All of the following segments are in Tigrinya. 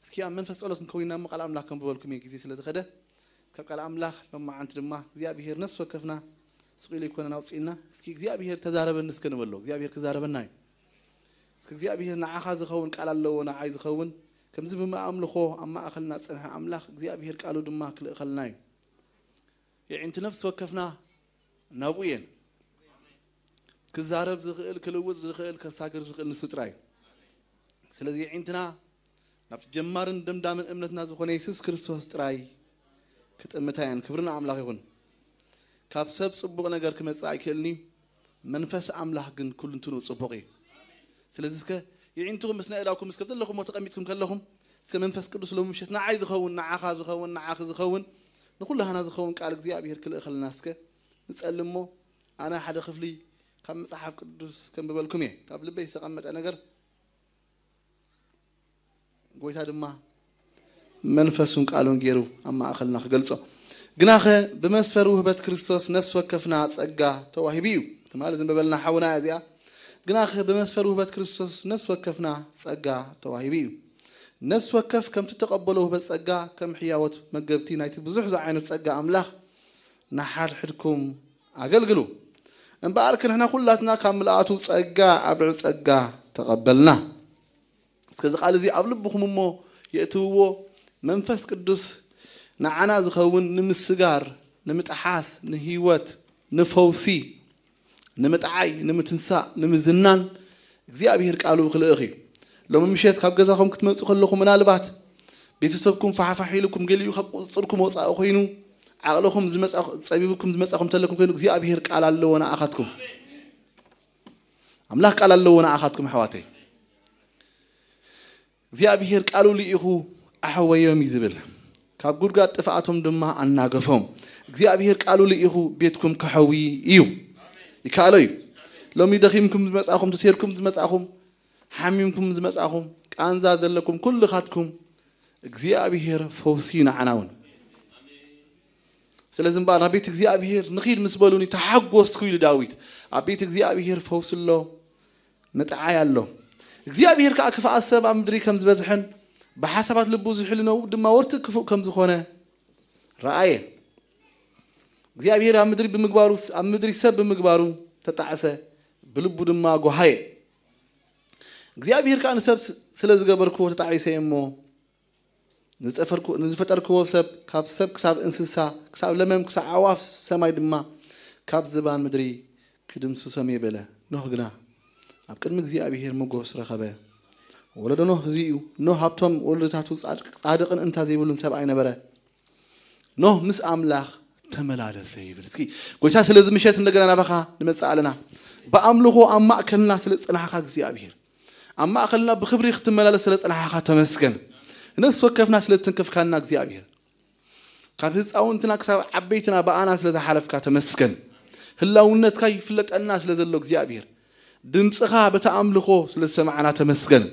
እስኪ ኣብ መንፈስ ጸሎት ክንከውን ኢና እሞ ቃል ኣምላኽ ከንብበልኩም እየ፣ ግዜ ስለ ዝኸደ። ካብ ቃል ኣምላኽ ሎማዓንቲ ድማ እግዚኣብሔር ነፍሲ ወከፍና ስቕ ኢሉ ኣይኮነን ኣውፅእና። እስኪ እግዚኣብሔር ተዛረበኒ እስከ ንበሎ። እግዚኣብሔር ክዛረበና እዩ። እስኪ እግዚኣብሔር ንዓኻ ዝኸውን ቃል ኣለዎ፣ ንዓይ ዝኸውን። ከምዚ ብምኣምልኾ ኣብ ማእኸልና ዝጸንሐ ኣምላኽ እግዚኣብሔር ቃሉ ድማ ክልእኸልና እዩ። የዒንቲ ነፍሲ ወከፍና ናብኡ እየን። ክዛረብ ዝኽእል፣ ክልውጥ ዝኽእል፣ ከሳግር ዝኽእል ንሱ ጥራይ እዩ። ስለዚ የዒንትና ናብቲ ጀማርን ደምዳምን እምነትና ዝኾነ የሱስ ክርስቶስ ጥራይ ክጥምታ እየን። ክብሪ ንኣምላኽ ይኹን። ካብ ሰብ ጽቡቕ ነገር ክመጽእ ኣይክእልን እዩ። መንፈስ ኣምላኽ ግን ኩሉ እንትንኡ ጽቡቕ እዩ። ስለዚ እስከ የዒንትኹም ምስ ናይ እዳውኩም እስከ ዘለኹም ተቐሚጥኩም ከለኹም እስከ መንፈስ ቅዱስ ሎሚ ምሸት ንዓይ ዝኸውን፣ ንዓኻ ዝኸውን፣ ንዓኺ ዝኸውን፣ ንኩላህና ዝኸውን ቃል እግዚኣብሔር ክልእኸልና እስከ ንጸሊ እሞ ኣነ ሓደ ክፍሊ ካብ መጽሓፍ ቅዱስ ከንብበልኩም እየ። ካብ ልበይ ዝተቐመጠ ነገር ጎይታ ድማ መንፈሱን ቃሉን ገይሩ ኣብ ማእኸልና ክገልጾ። ግናኸ ብመስፈር ውህበት ክርስቶስ ነፍሲ ወከፍና ጸጋ ተዋሂቡ እዩ። ትማሊ ዘንበበልና ሓውና እያ እዚኣ። ግናኸ ብመስፈር ውህበት ክርስቶስ ነፍሲ ወከፍና ጸጋ ተዋሂቡ እዩ። ነፍሲ ወከፍ ከምቲ ተቐበሎ ውህበት ጸጋ ከም ሕያዎት መገብቲ ናይቲ ብዙሕ ዝዓይነቱ ጸጋ ኣምላኽ ንሓድሕድኩም ኣገልግሉ። እምበኣር ክንሕና ኩላትና ካብ ምልኣቱ ጸጋ ኣብ ልዕሊ ጸጋ ተቐበልና። እስከ እዚ ቃል እዚ ኣብ ልብኹም እሞ የእትውዎ። መንፈስ ቅዱስ ንዓና ዝኸውን ንምስጋር፣ ንምጥሓስ፣ ንህይወት፣ ንፈውሲ፣ ንምጥዓይ፣ ንምትንሳእ፣ ንምዝናን እግዚኣብሔር ቃሉ ክልእኽ እዩ። ሎሚ ምሸት ካብ ገዛኹም ክትመጹ ከለኹም ምናልባት ቤተሰብኩም ፋሕፋሕ ኢልኩም ገሊኡ ካብ ቁጽጽርኩም ወጻኢ ኮይኑ ዓቕልኹም ዝመጻ-፣ ጸቢብኩም ዝመጻኹም ተለኩም ኮይኑ እግዚኣብሔር ቃል ኣለዎ ንኣኻትኩም። ኣምላኽ ቃል ኣለዎ ንኣኻትኩም ኣሕዋተይ። እግዚኣብሔር ቃሉ ልኢኹ ኣሕወዮም እዩ ዝብል። ካብ ጉድጓድ ጥፍኣቶም ድማ ኣናገፎም። እግዚኣብሔር ቃሉ ልኢኹ ቤትኩም ከሐዊ እዩ። ይከኣሎ እዩ። ሎሚ ደኺምኩም ዝመጻኹም፣ ተሴርኩም ዝመጻኹም፣ ሓሚምኩም ዝመጻኹም፣ ቃንዛ ዘለኩም ኩልኻትኩም እግዚኣብሔር ፈውሲ እዩ ንዓና እውን። ስለዚ እምበኣር ናብ ቤት እግዚኣብሔር ንኺድ ምስ በሉኒ ተሓጎስኩ ኢሉ ዳዊት። ኣብ ቤት እግዚኣብሔር ፈውሲ ኣሎ፣ ምጥዓይ ኣሎ። እግዚኣብሔር ከኣ ክፍኣት ሰብ ኣብ ምድሪ ከም ዝበዝሐን ብሓሳባት ልቡ ዝሕልነው ድማ ወርቲ ክፉእ ከም ዝኾነ ረኣየ። እግዚኣብሔር ኣብ ምድሪ ብምግባሩ፣ ኣብ ምድሪ ሰብ ብምግባሩ ተጣዕሰ፣ ብልቡ ድማ ጎሃየ። እግዚኣብሔር ከኣ ንሰብ ስ-፣ ስለ ዝገበርክዎ ተጣዒሰ እሞ ንዝጠፈርኩ-፣ ንዝፈጠርክዎ ሰብ፣ ካብ ሰብ ክሳብ እንስሳ፣ ክሳብ ለመም፣ ክሳብ ኣዕዋፍ ሰማይ ድማ ካብ ዝባን ምድሪ ክድምስሶም እየ በለ። ኖህ ግና ኣብ ቅድሚ እግዚኣብሔር ሞገስ ረኸበ። ወለዶ ኖህ እዚ እዩ። ኖህ ኣብቶም ወለዶታቱ ጻድቅ-፣ ጻድቅን እንታ ዘይብሉን ሰብኣይ ነበረ። ኖህ ምስ ኣምላኽ ተመላለሰ ይብል። እስኪ ጎይታ ስለዚ ምሸት እንደገና ናባኻ ንመጽእ ኣለና። ብኣምልኾ ኣብ ማእከልና ስለ ዝጸናሕካ እግዚኣብሔር፣ ኣብ ማእከልና ብኽብሪ ክትመላለስ ስለ ዝጸናሕካ ተመስገን። ነፍሲ ወከፍና ስለ ዝትንከፍካና እግዚኣብሔር፣ ካብ ህፃውንትና ክሳብ ዓበይትና ብኣና ስለ ዝሓለፍካ ተመስገን። ህላውነትካ ይፍለጠና ስለ ዘሎ እግዚኣብሔር፣ ድምፅኻ በቲ ኣምልኾ ስለ ዝሰማዕና ተመስገን።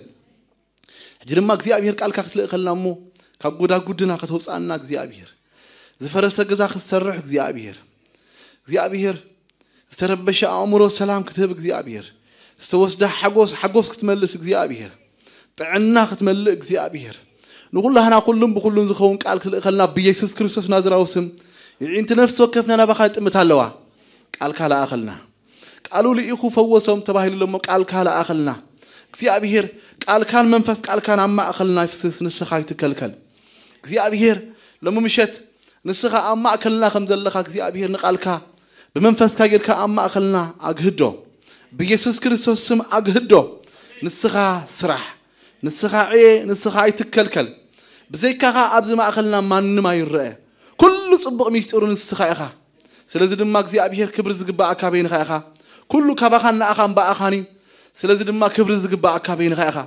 ሕጂ ድማ እግዚኣብሔር ቃልካ ክትልእኸልና እሞ ካብ ጎዳጉድና ከተውፅኣና እግዚኣብሔር፣ ዝፈረሰ ገዛ ክትሰርሕ እግዚኣብሔር፣ እግዚኣብሔር ዝተረበሸ ኣእምሮ ሰላም ክትህብ እግዚኣብሔር፣ ዝተወስደ ሓጎስ ሓጎስ ክትመልስ እግዚኣብሔር፣ ጥዕና ክትመልእ እግዚኣብሔር፣ ንኩላህና ኩሉን ብኩሉን ዝኸውን ቃል ክትልእኸልና ብየሱስ ክርስቶስ ናዝራዊ ስም የዒንቲ ነፍሲ ወከፍና ናባኻ ይጥምት ኣለዋ። ቃልካ ለኣኸልና። ቃሉ ልኢኹ ፈወሶም ተባሂሉ ኣሎ እሞ ቃልካ ለኣኸልና። እግዚኣብሔር ቃልካን መንፈስ ቃልካን ኣብ ማእኸልና ይፍስስ፣ ንስኻ ይትከልከል። እግዚኣብሔር ሎሚ ምሸት ንስኻ ኣብ ማእከልና ከም ዘለኻ እግዚኣብሔር ንቃልካ ብመንፈስካ ጌርካ ኣብ ማእከልና ኣግህዶ። ብየሱስ ክርስቶስ ስም ኣግህዶ። ንስኻ ስራሕ፣ ንስኻ ዕየ፣ ንስኻ ኣይትከልከል። ብዘይካኻ ኣብዚ ማእከልና ማንም ኣይረአ። ኩሉ ጽቡቕ ሚስጢሩ ንስኻ ኢኻ። ስለዚ ድማ እግዚኣብሔር ክብሪ ዝግባኣካ በይንኻ ኢኻ። ኩሉ ካባኻን ንኣኻን ብኣኻን እዩ። ስለዚ ድማ ክብሪ ዝግባኣካ በይንኻ ኢኻ።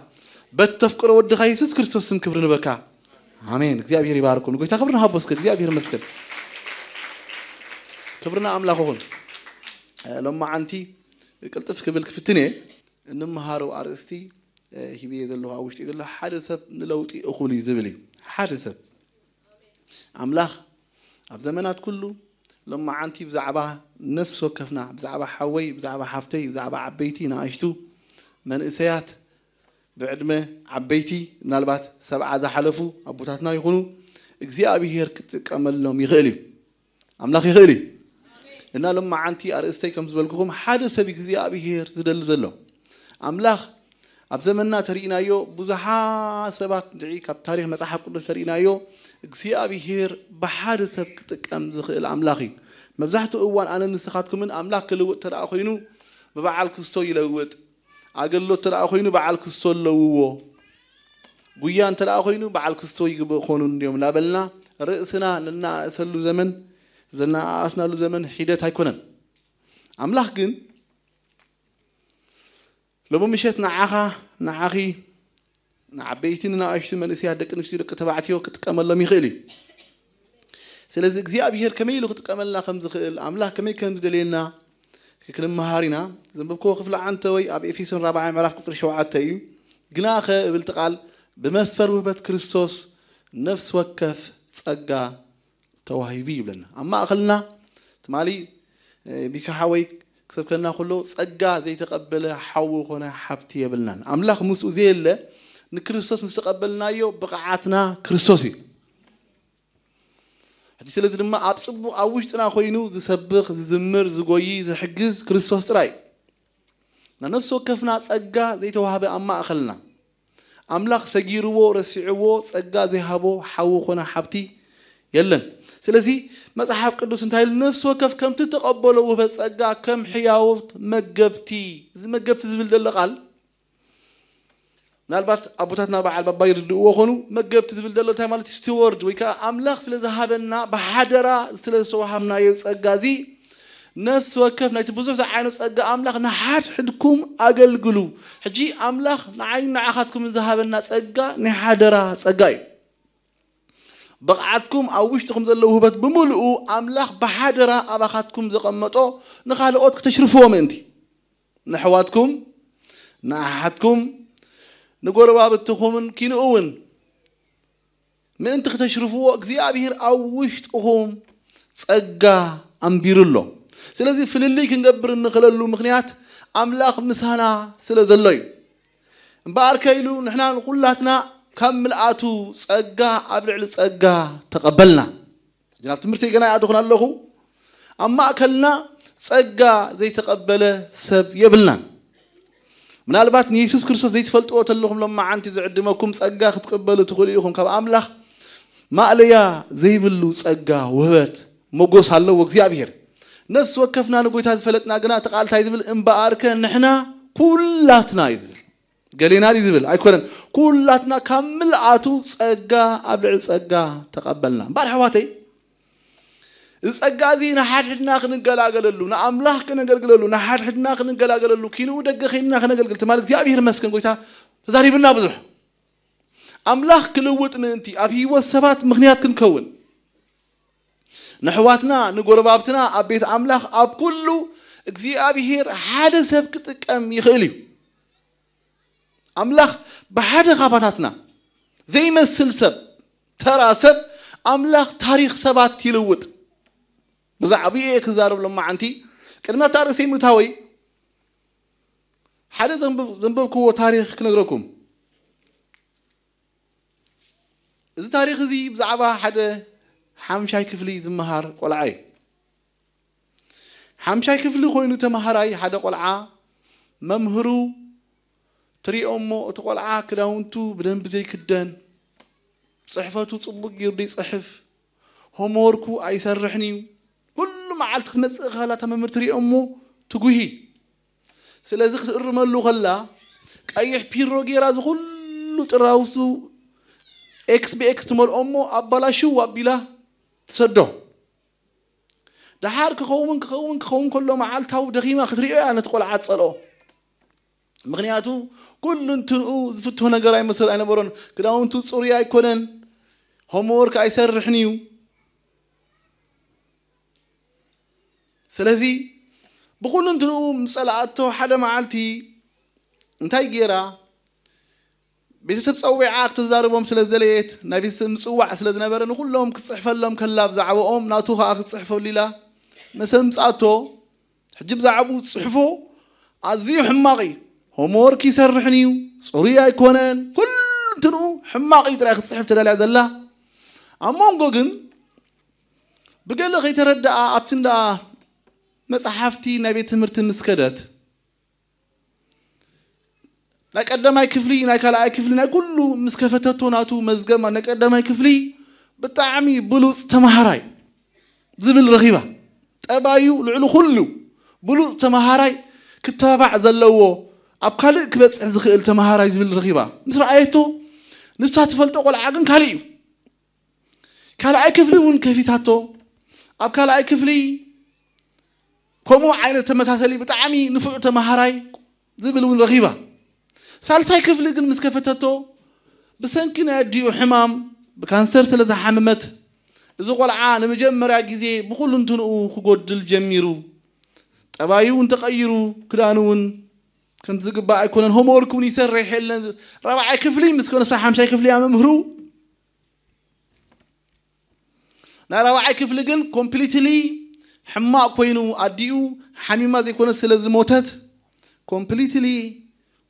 በተፍቅሮ ወድኻ የሱስ ክርስቶስ ስም ክብሪ ንበካ። ኣሜን። እግዚኣብሔር ይባርኩም። ንጎይታ ክብሪ ንሃቦ እስከ። እግዚኣብሔር ይመስገን። ክብርና ኣምላኽ ይኹን። እ፣ ሎማዓንቲ ቅልጥፍ ክብል ክፍትን እየ። እንመሃሮ ኣርእስቲ፣ እ፣ ሂብየ ዘለኹ ኣብ ውሽጢ ዘሎ ሓደ ሰብ ንለውጢ እኹል እዩ ዝብል እዩ። ሓደ ሰብ ኣምላኽ ኣብ ዘመናት ኩሉ ሎማዓንቲ ብዛዕባ ነፍሲ ወከፍና፣ ብዛዕባ ሓወይ፣ ብዛዕባ ሓፍተይ፣ ብዛዕባ ዓበይቲ፣ ንኣሽቱ፣ መንእሰያት፣ ብዕድመ ዓበይቲ፣ ምናልባት ሰብዓ ዝሓለፉ ኣቦታትና ይኹኑ፣ እግዚኣብሄር ክጥቀመሎም ይኽእል እዩ። ኣምላኽ ይኽእል እዩ። እና ሎማዓንቲ ኣርእስተይ ከም ዝበልኩኹም፣ ሓደ ሰብ እግዚኣብሄር ዝደሊ ዘሎ። ኣምላኽ ኣብ ዘመንና ተሪእናዮ፣ ብዙሓት ሰባት ንድዒ ካብ ታሪኽ መጽሓፍ ቅዱስ ተሪእናዮ፣ እግዚኣብሄር ብሓደ ሰብ ክጥቀም ዝኽእል ኣምላኽ እዩ። መብዛሕትኡ እዋን ኣነ ንስኻትኩምን ኣምላኽ ክልውጥ ተደኣ ኮይኑ፣ ብበዓል ክስቶ ይለውጥ። ኣገልግሎት ተደኣ ኮይኑ በዓል ክስቶ ኣለውዎ። ጉያ እንተ ደኣ ኮይኑ በዓል ክስቶ ይግበእ ኮኑ እንዲዮም እናበልና ርእስና ንናኣእሰሉ ዘመን፣ ዘናኣኣስናሉ ዘመን ሒደት ኣይኮነን። ኣምላኽ ግን ሎሚ ምሸት ንዓኻ፣ ንዓኺ፣ ንዓበይቲ፣ ንናእሽቱ መንእሰያት፣ ደቂ ኣንስትዮ፣ ደቂ ተባዕትዮ ክጥቀመሎም ይኽእል እዩ። ስለዚ እግዚኣብሄር ከመይ ኢሉ ክጥቀመልና ከም ዝኽእል፣ ኣምላኽ ከመይ ከም ዝደልየና ክንመሃር ኢና። ዘንበብክዎ ክፍሊ ዓንተ ወይ ኣብ ኤፌሶን ራብዓይ ምዕራፍ ቁጽሪ ሸውዓተ እዩ። ግናኸ እብል እቲ ቃል፣ ብመስፈር ውህበት ክርስቶስ ነፍሲ ወከፍ ጸጋ ተዋሂቡ ይብለና። ኣብ ማእከልና ትማሊ፣ እ፣ ቢካ ሓወይ ክሰብከና ከሎ፣ ጸጋ ዘይተቐበለ ሓው ኮነ ሓብቲ የብልናን። ኣምላኽ ምስኡ ዘየለ ንክርስቶስ ምስ ተቐበልናዮ ብቕዓትና ክርስቶስ እዩ። ሕጂ ስለዚ ድማ ኣብ ጽቡቕ ኣብ ውሽጥና ኮይኑ ዝሰብኽ፣ ዝዝምር፣ ዝጎዪ፣ ዝሕግዝ ክርስቶስ ጥራይ እዩ። ንነፍሲ ወከፍና ጸጋ ዘይተዋህበ ኣብ ማእከልና፣ ኣምላኽ ሰጊርዎ፣ ረሲዕዎ፣ ጸጋ ዘይሃቦ ሓው ኮነ ሓብቲ የለን። ስለዚ መጽሓፍ ቅዱስ እንታይ ኢሉ? ነፍሲ ወከፍ ከምቲ ተቐበሎ ውህበት ጸጋ ከም ሕያውት መገብቲ። እዚ መገብቲ ዝብል ዘሎ ቃል፣ ምናልባት ኣቦታትና በዓል ባባ ይርድእዎ ኾኑ፣ መገብቲ ዝብል ዘሎ እንታይ ማለት እዩ? ስቲወርድ ወይ ከዓ ኣምላኽ ስለ ዝሃበና ብሓደራ ስለ ዝተዋሃብናዮ ጸጋ እዚ፣ ነፍሲ ወከፍ ናይቲ ብዙሕ ዝዓይነቱ ጸጋ ኣምላኽ ንሓድሕድኩም ኣገልግሉ። ሕጂ ኣምላኽ ንዓይን ንዓኻትኩምን ዝሃበና ጸጋ ናይ ሓደራ ጸጋ እዩ። ብቕዓትኩም ኣብ ውሽጥኹም ዘሎ ውህበት ብምልኡ ኣምላኽ ብሓደራ ኣባኻትኩም ዘቐመጦ ንኻልኦት ክተሽርፍዎ ምእንቲ፣ ንኣሕዋትኩም፣ ንኣሓትኩም፣ ንጎረባብትኹምን ኪንኡ እውን ምእንቲ ክተሽርፍዎ እግዚኣብሄር ኣብ ውሽጥኹም ጸጋ ኣንቢሩ ኣሎ። ስለዚ ፍልልይ ክንገብር እንኽእለሉ ምኽንያት ኣምላኽ ምሳና ስለ ዘሎ እዩ። እምበኣር ከኢሉ ንሕና ንኹላትና ካብ ምልኣቱ ጸጋ ኣብ ልዕሊ ጸጋ ተቐበልና። ሕጂ ናብ ትምህርተይ ገና ይኣተኹን ኣለኹ። ኣብ ማእከልና ጸጋ ዘይተቐበለ ሰብ የብልናን። ምናልባት ንየሱስ ክርስቶስ ዘይትፈልጥዎ ተለኹም፣ ሎማዓንቲ ዝዕድመኩም ጸጋ ክትቅበሉ ትኽእሉ ኢኹም። ካብ ኣምላኽ ማእለያ ዘይብሉ ጸጋ፣ ውህበት፣ ሞጎስ ኣለዎ እግዚኣብሄር። ነፍሲ ወከፍና ንጎይታ ዝፈለጥና ግና እቲ ቃል እንታይ ዝብል? እምበኣርከ ንሕና ኩላትና እዩ ዝብል። ገሌና ድዩ ዝብል? ኣይኮነን። ኩላትና ካብ ምልኣቱ ጸጋ ኣብ ልዕሊ ጸጋ ተቐበልና። እምበኣር ኣሕዋተይ፣ እዚ ጸጋ እዚ ንሓድሕድና ክንገላገለሉ፣ ንኣምላኽ ክነገልግለሉ፣ ንሓድሕድና ክንገላገለሉ፣ ኪንኡ ደገ ኸይንና ክነገልግል፣ ትማሊ እግዚኣብሄር ይመስገን ጎይታ ተዛሪብና ብዙሕ። ኣምላኽ ክልውጥ ምእንቲ፣ ኣብ ህይወት ሰባት ምኽንያት ክንከውን፣ ንኣሕዋትና፣ ንጎረባብትና፣ ኣብ ቤት ኣምላኽ፣ ኣብ ኩሉ እግዚኣብሄር ሓደ ሰብ ክጥቀም ይኽእል እዩ። ኣምላኽ ብሓደ ካባታትና ዘይመስል ሰብ፣ ተራ ሰብ፣ ኣምላኽ ታሪኽ ሰባት ይልውጥ። ብዛዕባኡ እየ ክዛረብ ሎማዓንቲ። ቅድሚ ኣብታ ርእሰይ ምእታወይ፣ ሓደ ዘንበብ-፣ ዘንበብክዎ ታሪኽ ክነግረኩም። እዚ ታሪኽ እዚ ብዛዕባ ሓደ ሓምሻይ ክፍሊ ዝመሃር ቆልዓ እዩ። ሓምሻይ ክፍሊ ኮይኑ ተማሃራይ ሓደ ቆልዓ፣ መምህሩ ትሪኦ እሞ፣ እቲ ቆልዓ ክዳውንቱ ብደንቢ ዘይክደን፣ ጽሕፈቱ ጽቡቕ ገይሩ ዘይጽሕፍ፣ ሆምወርኩ ኣይሰርሕን እዩ። ኩሉ መዓልቲ ክትመጽእ ከላ እታ መምህር ትሪኦ እሞ ትጉሂ። ስለዚ ክትእርመሉ ከላ፣ ቀይሕ ፒሮ ገይራ፣ እዚ ኩሉ ጥራውሱ ኤክስ ብኤክስ ትመልኦ እሞ፣ ኣባላሽው ኣቢላ ትሰዶ። ደሓር ክኸውን፣ ክኸውን፣ ክኸውን ከሎ፣ መዓልታዊ ደኺማ ክትሪኦ እያ ነቲ ቆልዓ ትጸልኦ። ምኽንያቱ ኩሉ እንትንኡ ዝፍቶ ነገር ኣይመሰል ኣይነበሮን። ክዳውንቱ ጽሩይ ኣይኮነን፣ ሆምወርክ ኣይሰርሕን እዩ። ስለዚ ብኹሉ እንትንኡ ምስ ጸልኣቶ፣ ሓደ መዓልቲ እንታይ ገይራ? ቤተሰብ ጸዊዓ ክትዛረቦም ስለ ዝደለየት፣ ናይ ቤተሰብ ምጽዋዕ ስለ ዝነበረ፣ ንኹሎም ክትጽሕፈሎም ከላ፣ ብዛዕባኦም ናቱ ከኣ ክትጽሕፈሉ ኢላ ምስ ኣምጽኣቶ፣ ሕጂ ብዛዕባኡ ጽሑፉ ኣዝዩ ሕማቕ እዩ። ሆምወርክ ይሰርሕን እዩ፣ ፅሩይ ኣይኮነን፣ ኩሉ እንትንኡ ሕማቕ እዩ ጥራይ ክትፅሕፍ ተዳልያ ዘላ። ኣብ መንጎ ግን ብገለ ከይተረድኣ ኣብቲ እንዳ መፅሓፍቲ ናይ ቤት ትምህርቲ ምስ ከደት ናይ ቀዳማይ ክፍሊ ናይ ካልኣይ ክፍሊ ናይ ኩሉ ምስ ከፈተቶ ናቱ መዝገብ ናይ ቀዳማይ ክፍሊ ብጣዕሚ ብሉፅ ተምሃራይ ዝብል ረኺባ። ጠባዩ ልዕሊ ኩሉ ብሉፅ ተምሃራይ ክተባባዕ ዘለዎ ኣብ ካልእ ክበፅሕ ዝኽእል ተምሃራይ ዝብል ረኺባ ምስ ረኣየቶ ንሳ ትፈልጦ ቆልዓ ግን ካልእ እዩ። ካልኣይ ክፍሊ እውን ከፊታቶ ኣብ ካልኣይ ክፍሊ ከምኡ ዓይነት ተመሳሰሊ ብጣዕሚ ንፉዕ ተምሃራይ ዝብል እውን ረኺባ። ሳልሳይ ክፍሊ ግን ምስ ከፈተቶ ብሰንኪ ናይ ኣዲኡ ሕማም ብካንሰር ስለ ዝሓመመት እዚ ቆልዓ ንመጀመርያ ግዜ ብኹሉ እንትንኡ ክጎድል ጀሚሩ። ጠባዩ እውን ተቐይሩ፣ ክዳኑ እውን ከም ዝግባእ ኣይኮነን፣ ሆምወርክ እውን ይሰርሕ የለን። ራብዓይ ክፍሊ ምስ ኮነሳ ሓምሻይ ክፍሊ እያ መምህሩ። ናይ ራብዓይ ክፍሊ ግን ኮምፕሊትሊ ሕማቕ ኮይኑ ኣዲኡ ሓሚማ ዘይኮነ ስለ ዝሞተት ኮምፕሊትሊ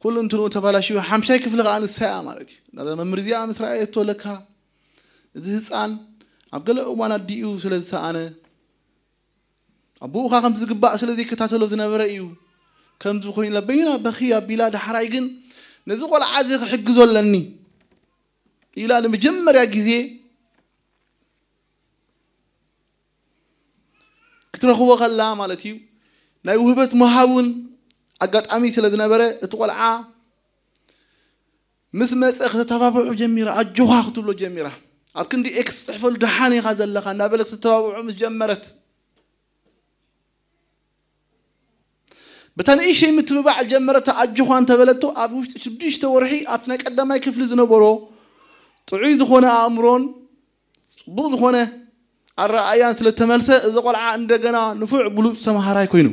ኩሉ እንትንኡ ተባላሽዩ ሓምሻይ ክፍሊ ከዓ ንሳ እያ ማለት እዩ። ነዛ መምህር እዚኣ ምስ ረኣየቶ ለካ እዚ ህፃን ኣብ ገለ እዋን ኣዲኡ ስለ ዝሰኣነ ኣቦኡ ከዓ ከም ዝግባእ ስለ ዘይከታተሎ ዝነበረ እዩ ከምዚ ኮይኑ ኢላ በይና በኺ ኣቢላ ዳሕራይ ግን ነዚ ቆልዓ እዚ ክሕግዞ ኣለኒ ኢላ ንመጀመርያ ግዜ ክትረኽቦ ከላ ማለት እዩ ናይ ውህበት ምሃብ እውን ኣጋጣሚ ስለ ዝነበረ እቲ ቆልዓ ምስ መፀ ከተተባብዖ ጀሚራ ኣጆኻ ክትብሎ ጀሚራ ኣብ ክንዲ ኤክስ ፅሕፈሉ ደሓን ኢኻ ዘለኻ እናበለ ከተተባብዖ ምስ ጀመረት በታ ንእሽተይ ምትብባዕ ጀመረታ ኣጆኻ እንተበለቶ ኣብ ውሽጢ ሽዱሽተ ወርሒ ኣብቲ ናይ ቀዳማይ ክፍሊ ዝነበሮ ጥዑይ ዝኾነ ኣእምሮን ፅቡቕ ዝኾነ ኣረኣያን ስለ ተመልሰ እዚ ቆልዓ እንደገና ንፉዕ ብሉፅ ተምሃራይ ኮይኑ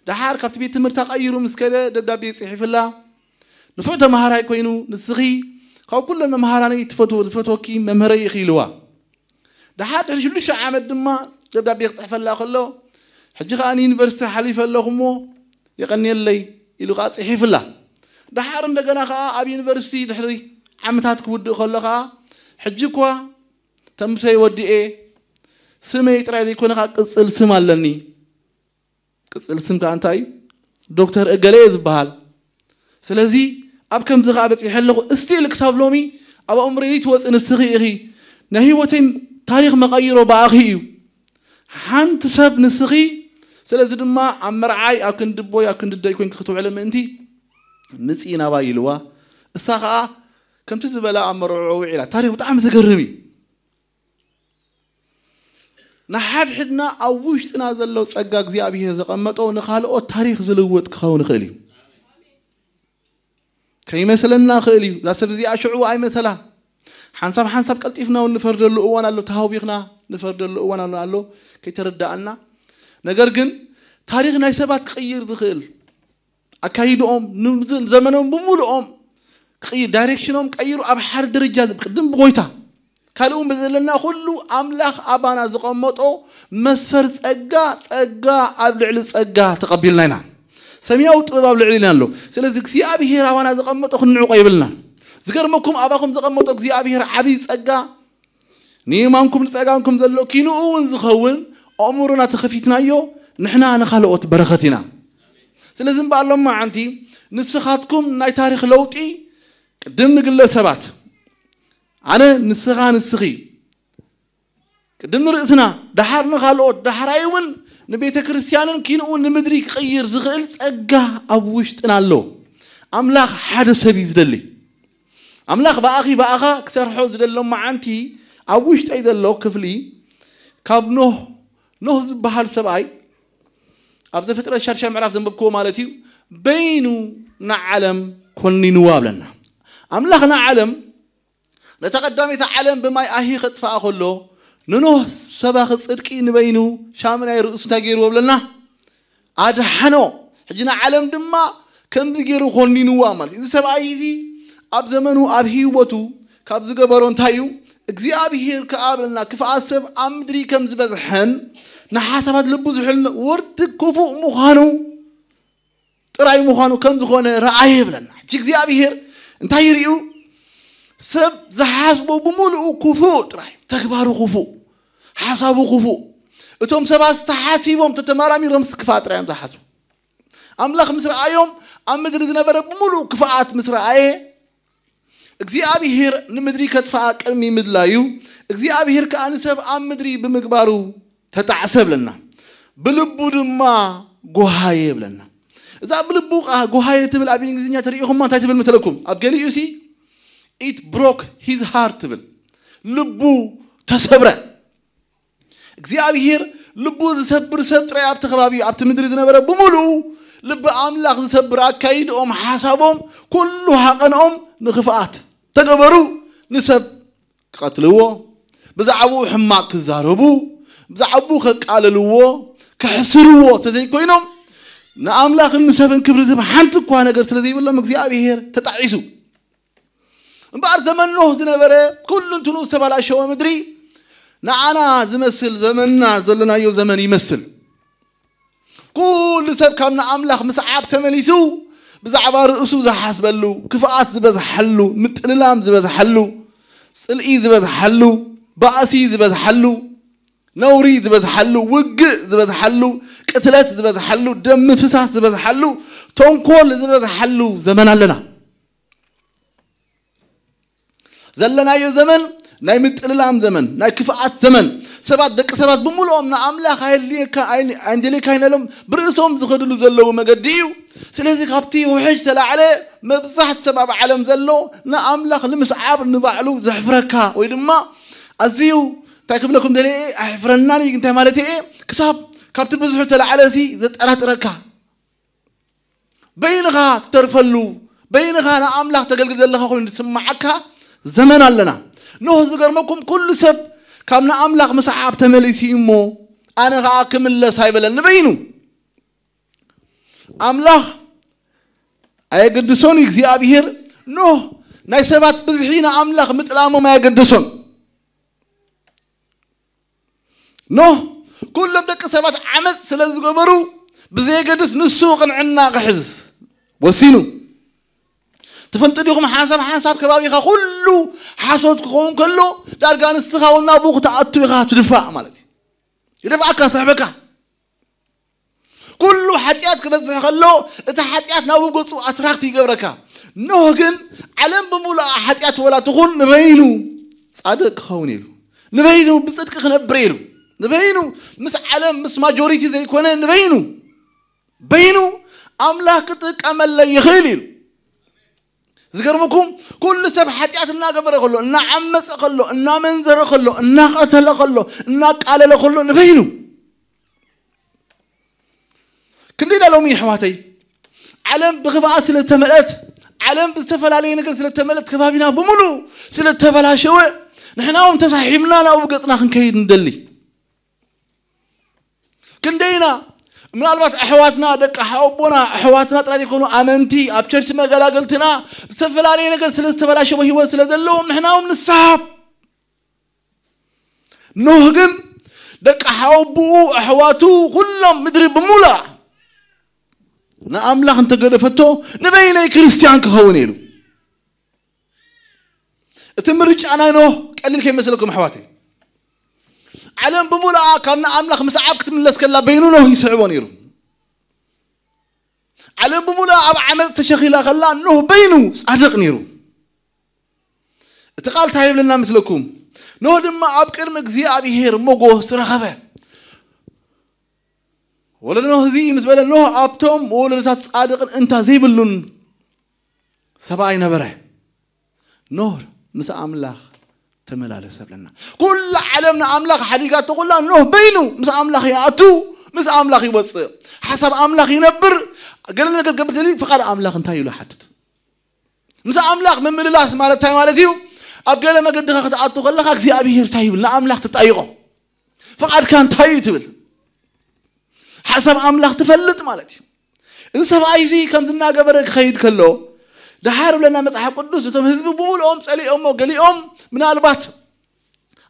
ደሓር ካብቲ ቤት ትምህርቲ ቀይሩ ምስ ከደ ደብዳቤ ፅሒፍላ ንፉዕ ተምሃራይ ኮይኑ ንስኺ ካብ ኩለን መምሃራኒ ትፈትወ ዝፈትወኪ መምህረይ ኢኺ ኢልዋ። ደሓር ድሕሪ ሽዱሽተ ዓመት ድማ ደብዳቤ ክፅሕፈላ ከሎ ሕጂ ከዓ ንዩኒቨርሲቲ ሓሊፈ ኣለኹ እሞ የቐንየለይ ኢሉ ከዓ ፅሒፍላ። ደሓር እንደገና ከዓ ኣብ ዩኒቨርሲቲ ድሕሪ ዓመታት ክውድእ ከሎ ከዓ ሕጂ እኳ ተምርተይ ወዲኤ ስመይ ጥራይ ዘይኮነ ከዓ ቅፅል ስም ኣለኒ። ቅፅል ስም ከዓ እንታይ እዩ? ዶክተር እገለ እየ ዝበሃል። ስለዚ ኣብ ከምዚ ከዓ በፂሐ ኣለኹ። እስቲል ክሳብ ሎሚ ኣብ ኣእምሮይ ትወፅእ ንስኺ ኢኺ። ናይ ህይወተይ ታሪኽ መቐይሮ ብኣኺ እዩ። ሓንቲ ሰብ ንስኺ። ስለዚ ድማ ኣብ መርዓይ ኣብ ክንዲ ኣቦይ ኣብ ክንዲ ኣደይ ኮይንኪ ክትውዕሊ ምእንቲ ምፂ ናባይ ኢልዋ። እሳ ከዓ ከምቲ ዝበላ ኣብ መርዕዖ ውዒላ። ታሪኽ ብጣዕሚ ዘገርም እዩ። ንሓድሕድና ኣብ ውሽጥና ዘሎ ፀጋ እግዚኣብሔር ዘቐመጦ ንኻልኦት ታሪኽ ዝልውጥ ክኸውን ይኽእል እዩ። ከይመስለና ይኽእል እዩ። እዛ ሰብ እዚኣ ሽዑ ኣይመሰላን። ሓንሳብ ሓንሳብ ቀልጢፍና እውን ንፈርደሉ እዋን ኣሎ፣ ተሃዊኽና ንፈርደሉ እዋን ኣሎ ኣሎ ከይተረዳእና። ነገር ግን ታሪኽ ናይ ሰባት ክቕይር ዝኽእል ኣካይድኦም ንዘመኖም ብምሉኦም ክቕይር ዳይሬክሽኖም ቀይሩ ኣብ ሓደ ደረጃ ቅድም ብጎይታ ካልእ እውን ብዘለና ኩሉ ኣምላኽ ኣባና ዝቐመጦ መስፈር ፀጋ ፀጋ ኣብ ልዕሊ ፀጋ ተቐቢልና ኢና። ሰማያዊ ጥበብ ኣብ ልዕሊና ኣሎ። ስለዚ እግዚኣብሔር ኣባና ዘቐመጦ ክንዕቆ የብልናን። ዝገርመኩም ኣባኹም ዘቐመጦ እግዚኣብሔር ዓብዪ ፀጋ ንየማንኩም ንፀጋምኩም ዘሎ ኪንኡ እውን ዝኸውን ኣእምሮና ተኸፊትናዮ ንሕና ንኻልኦት በረኸት ኢና። ስለዚ እምበኣር ሎማዓንቲ ንስኻትኩም ናይ ታሪኽ ለውጢ ቅድም ንግለ ሰባት ኣነ ንስኻ ንስኺ ቅድም ንርእስና ደሓር ንኻልኦት ዳሕራይ እውን ንቤተ ክርስቲያንን ኪንኡ ንምድሪ ክቕይር ዝኽእል ጸጋ ኣብ ውሽጥና ኣሎ። ኣምላኽ ሓደ ሰብ እዩ ዝደሊ። ኣምላኽ ብኣኺ ብኣኻ ክሰርሖ ዝደሎ መዓንቲ ኣብ ውሽጠይ ዘሎ ክፍሊ ካብ ኖህ ኖህ ዝበሃል ሰብኣይ ኣብ ዘፍጥረት ሻድሻይ ምዕራፍ ዘንበብክዎ ማለት እዩ በይኑ ንዓለም ኮኒንዋ ኣብለና። ኣምላኽ ንዓለም ነታ ቀዳመይቲ ዓለም ብማይ ኣሂ ከጥፍኣ ከሎ ንኖህ ሰባኺ ጽድቂ ንበይኑ ሻምናይ ርእሱ እንታይ ገይርዎ ብለና ኣድሓኖ። ሕጂ ንዓለም ድማ ከምዚ ገይሩ ኮኒንዋ ማለት እዩ። እዚ ሰብኣይ እዚ ኣብ ዘመኑ ኣብ ህይወቱ ካብ ዝገበሮ እንታይ እዩ እግዚኣብሄር ከኣ ብለና ክፍኣት ሰብ ኣብ ምድሪ ከም ዝበዝሐን ንሓሳባት ልቡ ዝሕል ወርዲ ክፉእ ምዃኑ ጥራይ ምዃኑ ከም ዝኾነ ረኣየ ይብለና። ሕጂ እግዚኣብሔር እንታይ ይርእዩ? ሰብ ዝሓስቦ ብምሉኡ ክፉእ ጥራይ፣ ተግባሩ ክፉእ፣ ሓሳቡ ክፉእ። እቶም ሰባት ተሓሲቦም ተተመራሚሮም ክፋእ ጥራይ እዮም ዝሓስቡ። ኣምላኽ ምስ ረኣዮም ኣብ ምድሪ ዝነበረ ብምሉኡ ክፍኣት ምስ ረኣየ እግዚኣብሔር ንምድሪ ከጥፍኣ ቅድሚ ምድላዩ እግዚኣብሔር ከኣ ንሰብ ኣብ ምድሪ ብምግባሩ ተጣዕሰ ብለና። ብልቡ ድማ ጎሃየ ብለና። እዛ ብልቡ ከኣ ጎሃየ ትብል ኣብ እንግሊዝኛ ተሪኢኹማ እንታይ ትብል መሰለኩም? ኣብ ገሊኡ ሲ it broke his heart ትብል። ልቡ ተሰብረ። እግዚኣብሔር ልቡ ዝሰብር ሰብ ጥራይ ኣብቲ ከባቢ ኣብቲ ምድሪ ዝነበረ ብምሉኡ ልቢ ኣምላኽ ዝሰብር ኣካይድኦም ሓሳቦም ኩሉ ሃቐንኦም ንኽፍኣት ተገበሩ። ንሰብ ክቐትልዎ፣ ብዛዕባኡ ሕማቕ ክዛረቡ፣ ብዛዕባኡ ከቃለልዎ፣ ከሕስርዎ ተዘይኮይኖም ንኣምላኽን ንሰብን ክብሪ ዝህብ ሓንቲ እኳ ነገር ስለ ዘይብሎም እግዚኣብሔር ተጣዒሱ። እምበኣር ዘመን ኖህ ዝነበረ ኩሉ እንትኑ ዝተበላሸወ ምድሪ ንዓና ዝመስል ዘመንና ዘለናዮ ዘመን ይመስል። ኩሉ ሰብ ካብ ንኣምላኽ ምስዓብ ተመሊሱ ብዛዕባ ርእሱ ዝሓስበሉ፣ ክፍኣት ዝበዝሓሉ፣ ምጥልላም ዝበዝሓሉ፣ ጽልኢ ዝበዝሓሉ፣ ባእሲ ዝበዝሓሉ፣ ነውሪ ዝበዝሓሉ፣ ውግእ ዝበዝሓሉ፣ ቅትለት ዝበዝሓሉ፣ ደም ምፍሳስ ዝበዝሓሉ፣ ተንኮል ዝበዝሓሉ ዘመን ኣለና። ዘለናዮ ዘመን ናይ ምጥልላም ዘመን፣ ናይ ክፍኣት ዘመን፣ ሰባት ደቂ ሰባት ብምልኦም ንኣምላኽ ኣይደልየካ ኣይደልየካ ይነሎም ብርእሶም ዝኸድሉ ዘለዉ መገዲ እዩ። ስለዚ ካብቲ ውሕጅ ተላዕለ መብዛሕት ሰብ ኣብ ዓለም ዘሎ ንኣምላኽ ንምስዓብ ንባዕሉ ዘሕፍረካ ወይ ድማ ኣዝዩ እንታይ ክብለኩም ደልየ ኣሕፍረናን እዩ እንታይ ማለት እየ ክሳብ ካብቲ ብዙሕ ተላዕለ ሲ ዘጠራጥረካ በይንኻ ትተርፈሉ በይንኻ ንኣምላኽ ተገልግል ዘለኻ ኮይኑ ዝስምዓካ ዘመን ኣለና። ኖህ ዝገርመኩም ኩሉ ሰብ ካብ ንኣምላኽ ምስዓብ ተመሊሱ እዩ እሞ ኣነ ኸዓ ክምለስ ኣይበለን ንበይኑ። ኣምላኽ ኣየገድሶን እዩ እግዚኣብሔር። ኖህ ናይ ሰባት ብዝሒ ንኣምላኽ ምጥላሞም ኣየገደሶን። ኖህ ኩሎም ደቂ ሰባት ዓመፅ ስለ ዝገበሩ ብዘየገድስ ንሱ ቅንዕና ክሕዝ ወሲኑ። ትፈልጡ ዲኹም ሓንሳብ ሓንሳብ ከባቢኻ ኩሉ ሓሶት ክኸውን ከሎ ዳርጋ ንስኻ እውን ናብኡ ክትኣቱ ኢኻ ትድፋእ ማለት እዩ። ይደፍኣካ ስሕበካ። ኩሉ ሓጢኣት ክበዝሕ ከሎ እቲ ሓጢኣት ናብኡ ገፁ ኣትራክት ይገብረካ። ኖህ ግን ዓለም ብምሉኣ ሓጢኣት ወላ ትኹን ንበይኑ ፃድቕ ክኸውን ኢሉ ንበይኑ ብፅድቂ ክነብር ኢሉ ንበይኑ ምስ ዓለም ምስ ማጆሪቲ ዘይኮነ ንበይኑ በይኑ ኣምላኽ ክጥቀመለ ይኽእል ኢሉ። ዝገርመኩም ኩሉ ሰብ ሓጢኣት እናገበረ ከሎ እናዓመፀ ከሎ እናመንዘረ ከሎ እናቐተለ ከሎ እናቃለለ ከሎ ንበይኑ ክንደይ ዳ ሎሚ ይሕዋተይ ዓለም ብክፍኣት ስለተመልአት ዓለም ብዝተፈላለየ ነገር ስለተመልአት ከባቢና ብምሉ ስለተበላሸወ ንሕና እውን ተሳሒብና ናብኡ ገፅና ክንከይድ ንደሊ። ክንደይና ምናልባት ኣሕዋትና ደቂ ሓወቦና ኣሕዋትና ጥራይ ዘይኮኑ ኣመንቲ ኣብ ቸርች መገላገልትና ዝተፈላለየ ነገር ስለ ዝተበላሸወ ህይወት ስለ ዘለዎም ንሕና እውን ንስሓብ። ኖህ ግን ደቂ ሓወቦኡ ኣሕዋቱ ኩሎም ምድሪ ብምሉኣ ንኣምላኽ እንተገደፈቶ ንበይነይ ክርስትያን ክኸውን ኢሉ። እቲ ምርጫ ናይ ኖህ ቀሊል ከይመስለኩም ኣሕዋተይ። ዓለም ብምሉኣ ካብ ንኣምላኽ ምስዓብ ክትምለስ ከላ በይኑ ኖህ ይስዕቦ ነይሩ። ዓለም ብምሉኣ ኣብ ዓመፅ ተሸኺላ ከላ ኖህ በይኑ ፃድቕ ነይሩ። እቲ ቃል እንታይ ይብለና ምስለኩም? ኖህ ድማ ኣብ ቅድሚ እግዚኣብሔር ሞጎስ ረኸበ። ወለዶ ኖህ እዚ ምስ በለ ኖህ ኣብቶም ወለዶታት ፃድቕን እንታ ዘይብሉን ሰብኣይ ነበረ። ኖህ ምስ ኣምላኽ ተመላለሰ ብለና። ኩላ ዓለም ንኣምላኽ ሓዲጋቶ ኩላ ኖህ በይኑ ምስ ኣምላኽ ይኣቱ፣ ምስ ኣምላኽ ይወፅእ፣ ሓሳብ ኣምላኽ ይነብር። ገለ ነገር ገብር ዘሊ ፍቓድ ኣምላኽ እንታይ ኢሉ ሓትት። ምስ ኣምላኽ ምምልላስ ማለት እንታይ ማለት እዩ? ኣብ ገለ መገድኻ ክትኣቱ ከለኻ እግዚኣብሔር እንታይ ይብል ንኣምላኽ ትጣይቖ። ፍቓድካ እንታይ እዩ ትብል? ሓሳብ ኣምላኽ ትፈልጥ ማለት እዩ። እዚ ሰብኣይ እዚ ከምዚ እናገበረ ክኸይድ ከሎ ድሓር ብለና መፅሓፍ ቅዱስ እቶም ህዝቢ ብምልኦም ፀሊኦሞ ገሊኦም ምናልባት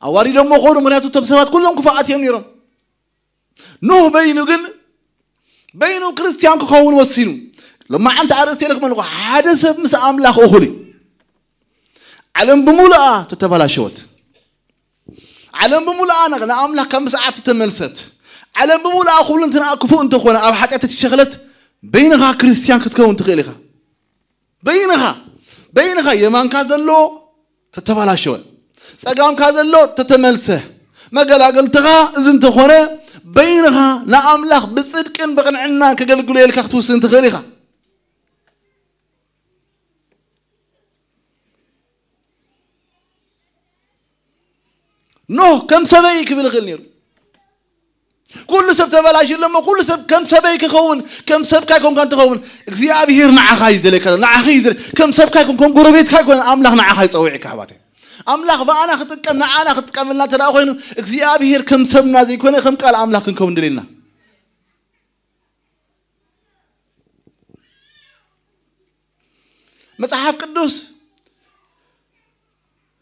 ኣዋሪዶሞ ኾኑ። ምክንያቱ እቶም ሰባት ኩሎም ክፉኣት እዮም ነይሮም። ኖህ በይኑ ግን በይኑ ክርስትያን ክኸውን ወሲኑ። ሎማዓንቲ ኣርእስቲ ኢለኩም ኣለኹ። ሓደ ሰብ ምስ ኣምላኽ እኹል እዩ። ዓለም ብምሉኣ ተተበላሸወት። ዓለም ብምሉኣ ን- ንኣምላኽ ካብ ምስዓብ ተመልሰት። ዓለም ብምሉኣ ኩሉ እንትና ክፉእ እንተኾነ ኣብ ሓጢኣት ተሸኸለት፣ በይንኻ ክርስትያን ክትከውን ትኽእል ኢኻ። በይንኻ በይንኻ የማንካ ዘሎ ተተባላሸወ፣ ጸጋምካ ዘሎ ተተመልሰ፣ መገላገልትኻ እዚ እንተኾነ፣ በይንኻ ንኣምላኽ ብጽድቅን ብቕንዕናን ከገልግሎ ኢልካ ክትውስን ትኽእል ኢኻ። ኖህ ከም ሰበይ ክብል ይኽእል ነይሩ። ኩሉ ሰብ ተበላሽ ኣለሞ፣ ኩሉ ሰብ ከም ሰበይ ክኸውን፣ ከም ሰብካ ይኮንካ እንትኸውን፣ እግዚኣብሔር ንዓኻ እዩ ዝደለካ፣ ንዓኺ እዩ ዝደለ-፣ ከም ሰብካ ይኮን፣ ከም ጎረቤትካ ይኮን፣ ኣምላኽ ንዓኻ ይጸውዕካ ኣሕዋተይ። ኣምላኽ ብኣና ክጥቀም፣ ንዓና ክጥቀመልና እንተ ደኣ ኮይኑ፣ እግዚኣብሔር ከም ሰብና ዘይኮነ፣ ከም ቃል ኣምላኽ ክንከውን ድሌና። መጽሓፍ ቅዱስ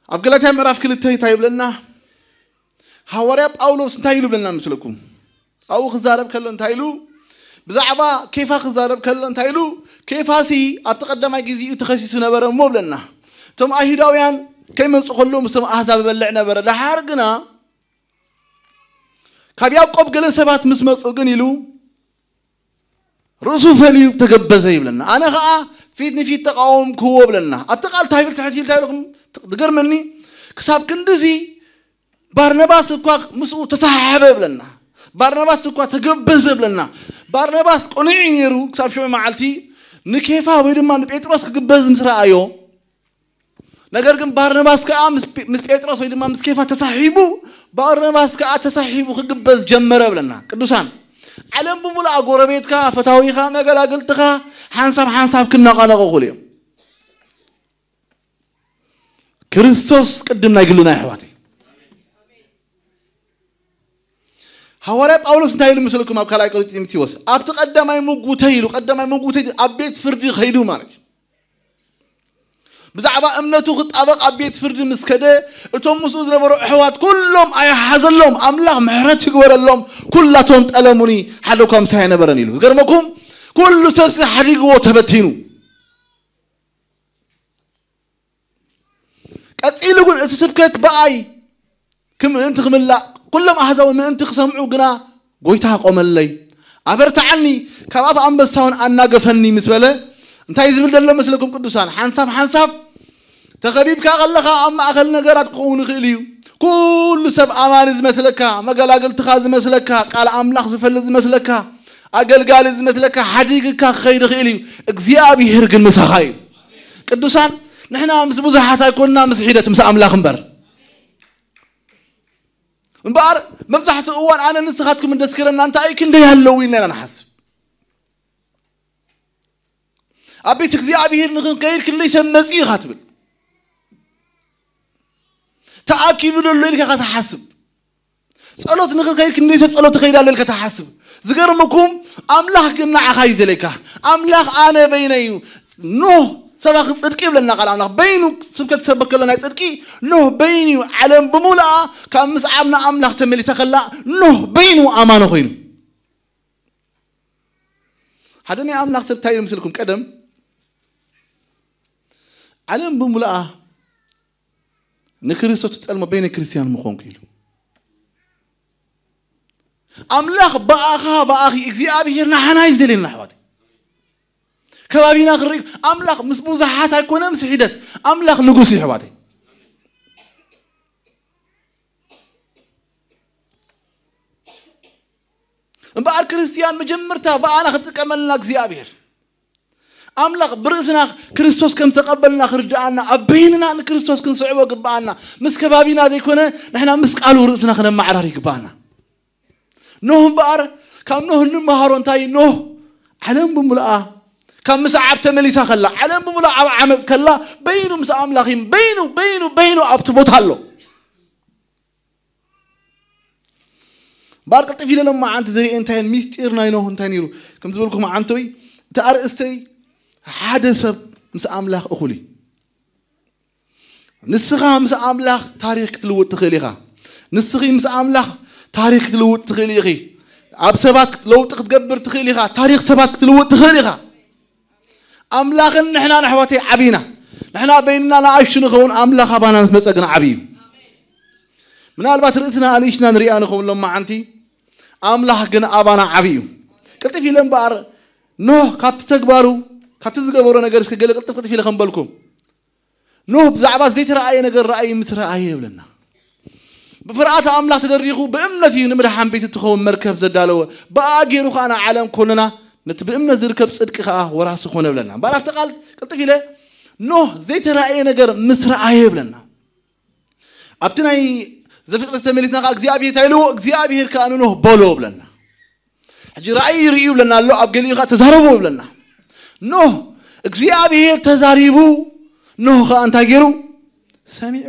ኣብ ገላትያ ምዕራፍ ክልተ እንታይ ይብለና? ሃዋርያ ጳውሎስ እንታይ ኢሉ ብለና ምስለኩም? ኣብኡ ክዛረብ ከሎ እንታይ ኢሉ? ብዛዕባ ኬፋ ክዛረብ ከሎ እንታይ ኢሉ? ኬፋሲ ኣብቲ ቀዳማይ ግዜኡ ተኸሲሱ ነበረ እሞ ብለና። እቶም ኣይሁዳውያን ከይመጹ ከሎ ምስቶም ኣህዛብ ይበልዕ ነበረ። ደሓር ግና ካብ ያዕቆብ ገለ ሰባት ምስ መጹ ግን ኢሉ ርእሱ ፈልዩ ተገበዘ ይብለና። ኣነ ኸኣ ፊት ንፊት ተቃወምክዎ ብለና። ኣብቲ ቃል እንታይ ይብል ትሕት ኢልካ ኢልኩም ትገርመኒ። ክሳብ ክንድዚ ባርነባስ እኳ ምስኡ ተሰሓሕበ ብለና። ባርነባስ እኳ ተገበዘ ብለና። ባርነባስ ቅኑዕ እዩ ነይሩ ክሳብ ሽዑ መዓልቲ ንኬፋ ወይ ድማ ንጴጥሮስ ክግበዝ ምስ ረኣዮ፣ ነገር ግን ባርነባስ ከኣ ምስ ጴ-፣ ምስ ጴጥሮስ ወይ ድማ ምስ ኬፋ ተሳሒቡ፣ ባርነባስ ከኣ ተሳሒቡ ክግበዝ ጀመረ ብለና። ቅዱሳን፣ ዓለም ብምሉኣ ጎረቤትካ፣ ፈታዊኻ፣ መገላግልትኻ፣ ሓንሳብ ሓንሳብ ክነቓነቑ ይኽእሉ እዮም። ክርስቶስ ቅድም ናይ ግልና ኣሕዋተይ። ሃዋርያ ጳውሎስ እንታይ ኢሉ ምስልኩም ኣብ ካልኣይ ቆሮንቶስ ጢሞቴዎስ? ኣብቲ ቀዳማይ ምጉተይ ኢሉ፣ ቀዳማይ ምጉተይ ኣብ ቤት ፍርዲ ከይዱ ማለት እዩ። ብዛዕባ እምነቱ ክጣበቕ ኣብ ቤት ፍርዲ ምስ ከደ፣ እቶም ምስኡ ዝነበሩ ኣሕዋት ኩሎም ኣይሓዘሎም፣ ኣምላኽ ምሕረት ይግበረሎም፣ ኩላቶም ጠለሙኒ፣ ሓደ እኳ ምሳይ ኣይነበረን ኢሉ። ዝገርመኩም፣ ኩሉ ሰብሲ ሓዲግዎ ተበቲኑ። ቀጺሉ ግን እቲ ስብከት ብኣይ ክም-፣ ምእንቲ ክምላእ፣ ኩሎም ኣህዛብ ምእንቲ ክሰምዑ ግና ጎይታ ቆመለይ። ኣበርትዓኒ፣ ካብ ኣፍ ኣንበሳ እውን ኣናገፈኒ ምስ በለ፣ እንታይ ዝብል ዘሎ መስለኩም ቅዱሳን? ሓንሳብ ሓንሳብ ተኸቢብካ ከለኻ ኣብ ማእከል ነገራት ክኸውን ይኽእል እዩ። ኩሉ ሰብ ኣማኒ ዝመስለካ፣ መገላግልትኻ ዝመስለካ፣ ቃል ኣምላኽ ዝፈልጥ ዝመስለካ፣ ኣገልጋሊ ዝመስለካ ሓዲግካ ክኸይድ ይኽእል እዩ። እግዚኣብሔር ግን ምሳኻ እዩ። ቅዱሳን፣ ንሕና ምስ ብዙሓት ኣይኮንና፣ ምስ ሒደት፣ ምስ ኣምላኽ እምበር። እምበኣር መብዛሕትኡ እዋን ኣነ ንስኻትኩም እንደስክረና እንታይ እዩ ክንደይ ኣለዉ ኢልና ኢና ንሓስብ። ኣብ ቤት እግዚኣብሔር ንኽንከይድ ክንደይ ሰብ መጺኡ ኢኻ ትብል። ተኣኪቡ ደሎ ኢልካ ኢኻ ትሓስብ። ጸሎት ንኽትከይድ ክንደይ ሰብ ጸሎት ትኸይድ ኣሎ ኢልካ ትሓስብ። ዝገርመኩም ኣምላኽ ግን ንዓኻ እዩ ዝደልየካ። ኣምላኽ ኣነ በይነይ እዩ። ኖህ ሰባኺ ጽድቂ ይብለና ቃል ኣምላኽ። በይኑ ስብከት ዝሰብክ ከሎ ናይ ጽድቂ ኖህ በይኑ እዩ። ዓለም ብምሉኣ ካብ ምስዓብ ንኣምላኽ ተመሊሳ ከላ ኖህ በይኑ ኣማኒ ኮይኑ። ሓደ ናይ ኣምላኽ ሰብ እንታይ ኢሉ ምስልኩም ቀደም ዓለም ብምሉኣ ንክርስቶስ ትጠልሞ በይነ ክርስትያን ምኾንኩ ኢሉ። ኣምላኽ ብኣኻ ብኣኺ እግዚኣብሔር ንሓና እዩ ዝደልየና ኣሕዋት። ከባቢና ክርኢ ኣምላኽ ምስ ብዙሓት ኣይኮነ ምስ ሒደት ኣምላኽ ንጉስ እዩ ኣሕዋተይ። እምበኣር ክርስትያን መጀመርታ ብኣና ክጥቀመልና እግዚኣብሔር ኣምላኽ ብርእስና ክርስቶስ ከም ተቐበልና ክርድኣና ኣብ በይንና ንክርስቶስ ክንስዕቦ ግብኣና። ምስ ከባቢና ዘይኮነ ንሕና ምስ ቃሉ ርእስና ክነመዓራር ይግብኣና። ኖህ እምበኣር ካብ ኖህ እንመሃሮ እንታይ? ኖህ ዓለም ብምልኣ ካብ ምስዓብ ተመሊሳ ከላ፣ ዓለም ብምልኣ ኣብ ዓመፅ ከላ፣ በይኑ ምስ ኣምላኽ እዩ፣ በይኑ፣ በይኑ፣ በይኑ ኣብቲ ቦታ ኣሎ። እምበኣር ቅልጥፍ ኢለ ሎማዓንቲ ዝርእየ እንታይ ሚስጢር ናይ ኖህ እንታይ ነይሩ? ከም ዝበልኩ መዓንቶይ እቲ ኣርእስተይ ሓደ ሰብ ምስ ኣምላኽ እኹል እዩ። ንስኻ ምስ ኣምላኽ ታሪኽ ክትልውጥ ትኽእል ኢኻ። ንስኺ ምስ ኣምላኽ ታሪኽ ክትልውጥ ትኽእል ኢኺ። ኣብ ሰባት ለውጢ ክትገብር ትኽእል ኢኻ። ታሪኽ ሰባት ክትልውጥ ትኽእል ኢኻ። ኣምላኽን ንሕና ኣሕዋተይ ዓብና። ንሕና በይንና ንኣሽቱ ንኸውን፣ ኣምላኽ ኣባና ምስ መጸ ግን ዓብዩ። ምናልባት ርእስና ኣንእሽትና ንሪኣ ንኸውን ሎማዓንቲ፣ ኣምላኽ ግን ኣባና ዓብዩ። ቅልጥፍ ኢለ እምበኣር ኖህ ካብቲ ተግባሩ፣ ካብቲ ዝገበሮ ነገር እስከ ገለ ቅልጥፍ ቅልጥፍ ኢለ ከምበልኩም። ኖህ ብዛዕባ ዘይተረኣየ ነገር ረኣይ ምስ ረኣየ ይብለና። ብፍርሃት ኣምላኽ ተደሪኹ ብእምነት እዩ ንምድሓን ቤት እትኸውን መርከብ ዘዳለወ። ብኣ ገይሩ ኸኣ ንዓለም ኮነና፣ ነቲ ብእምነት ዝርከብ ጽድቂ ኸኣ ወራሲ ኮነ ይብለና። እምበኣር ኣብቲ ቃል ቅልጥፍ ኢለ ኖህ ዘይተረኣየ ነገር ምስ ረኣየ ይብለና። ኣብቲ ናይ ዘፍጥረት ተመሊስና ኸዓ እግዚኣብሔር እንታይ ኢልዎ? እግዚኣብሔር ከኣ ንኖህ በሎ ብለና። ሕጂ ራእይ ይርእዩ ብለና ኣሎ፣ ኣብ ገሊኡ ኸዓ ተዛረቡ ብለና። ኖህ እግዚኣብሔር ተዛሪቡ፣ ኖህ ኸዓ እንታይ ገይሩ? ሰሚዑ።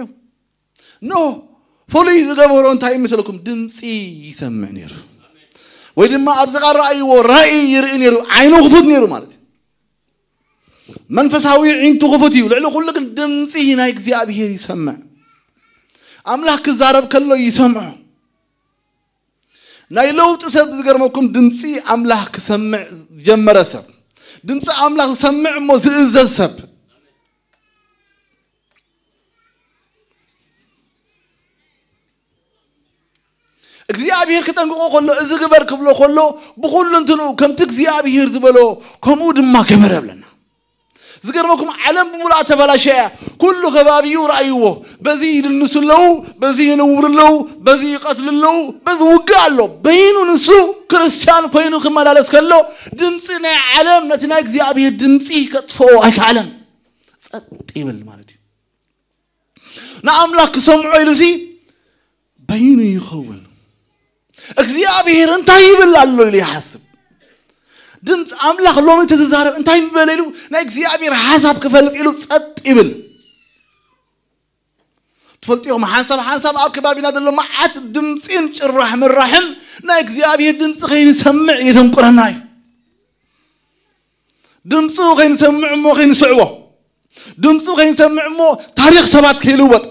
ኖህ ፍሉይ ዝገበሮ እንታይ ይመስለኩም? ድምፂ ይሰምዕ ነይሩ። ወይ ድማ ኣብዚ ቃል ረኣይዎ ራእይ ይርኢ ነይሩ፣ ዓይኑ ክፉት ነይሩ ማለት እዩ። መንፈሳዊ ዒንቱ ክፉት እዩ። ልዕሊ ኩሉ ግን ድምፂ ናይ እግዚኣብሔር ይሰምዕ። ኣምላኽ ክዛረብ ከሎ ይሰምዖ። ናይ ለውጢ ሰብ ዝገርመኩም ድምፂ ኣምላኽ ክሰምዕ ጀመረ ሰብ። ድምፂ ኣምላኽ ዝሰምዕ እሞ ዝእዘዝ ሰብ። እግዚኣብሔር ክጠንቅቆ ከሎ፣ እዚ ግበር ክብሎ ከሎ፣ ብኹሉ እንትንኡ ከምቲ እግዚኣብሔር ዝበሎ ከምኡ ድማ ገበረ ብለና። ዝገርመኩም ዓለም ብምሉኣ ተበላሸያ እያ። ኩሉ ከባቢኡ ረኣይዎ። በዚ ይድንሱ ኣለዉ፣ በዚ ይነውሩ ኣለዉ፣ በዚ ይቐትሉ ኣለዉ፣ በዚ ውግእ ኣሎ። በይኑ ንሱ ክርስትያን ኮይኑ ክመላለስ ከሎ ድምፂ ናይ ዓለም ነቲ ናይ እግዚኣብሔር ድምፂ ከጥፍኦ ኣይከኣለን። ጸጥ ይብል ማለት እዩ። ንኣምላኽ ክሰምዖ ኢሉ ሲ በይኑ ይኸውን። እግዚኣብሔር እንታይ ይብል ኣሎ ኢሉ ይሓስብ። ድምፂ ኣምላኽ ሎሚ ተዝዛረብ እንታይ ምበለ ኢሉ ናይ እግዚኣብሔር ሓሳብ ክፈልጥ ኢሉ ጸጥ ይብል። ትፈልጥዮም ሓንሳብ ሓንሳብ ኣብ ከባቢና ዘሎ መዓት ድምፂን ጭራሕ ምራሕን ናይ እግዚኣብሔር ድምፂ ከይንሰምዕ የደንቁረና እዩ። ድምፁ ከይንሰምዕ እሞ ከይንስዕቦ፣ ድምፁ ከይንሰምዕ እሞ ታሪኽ ሰባት ከይልወጥ፣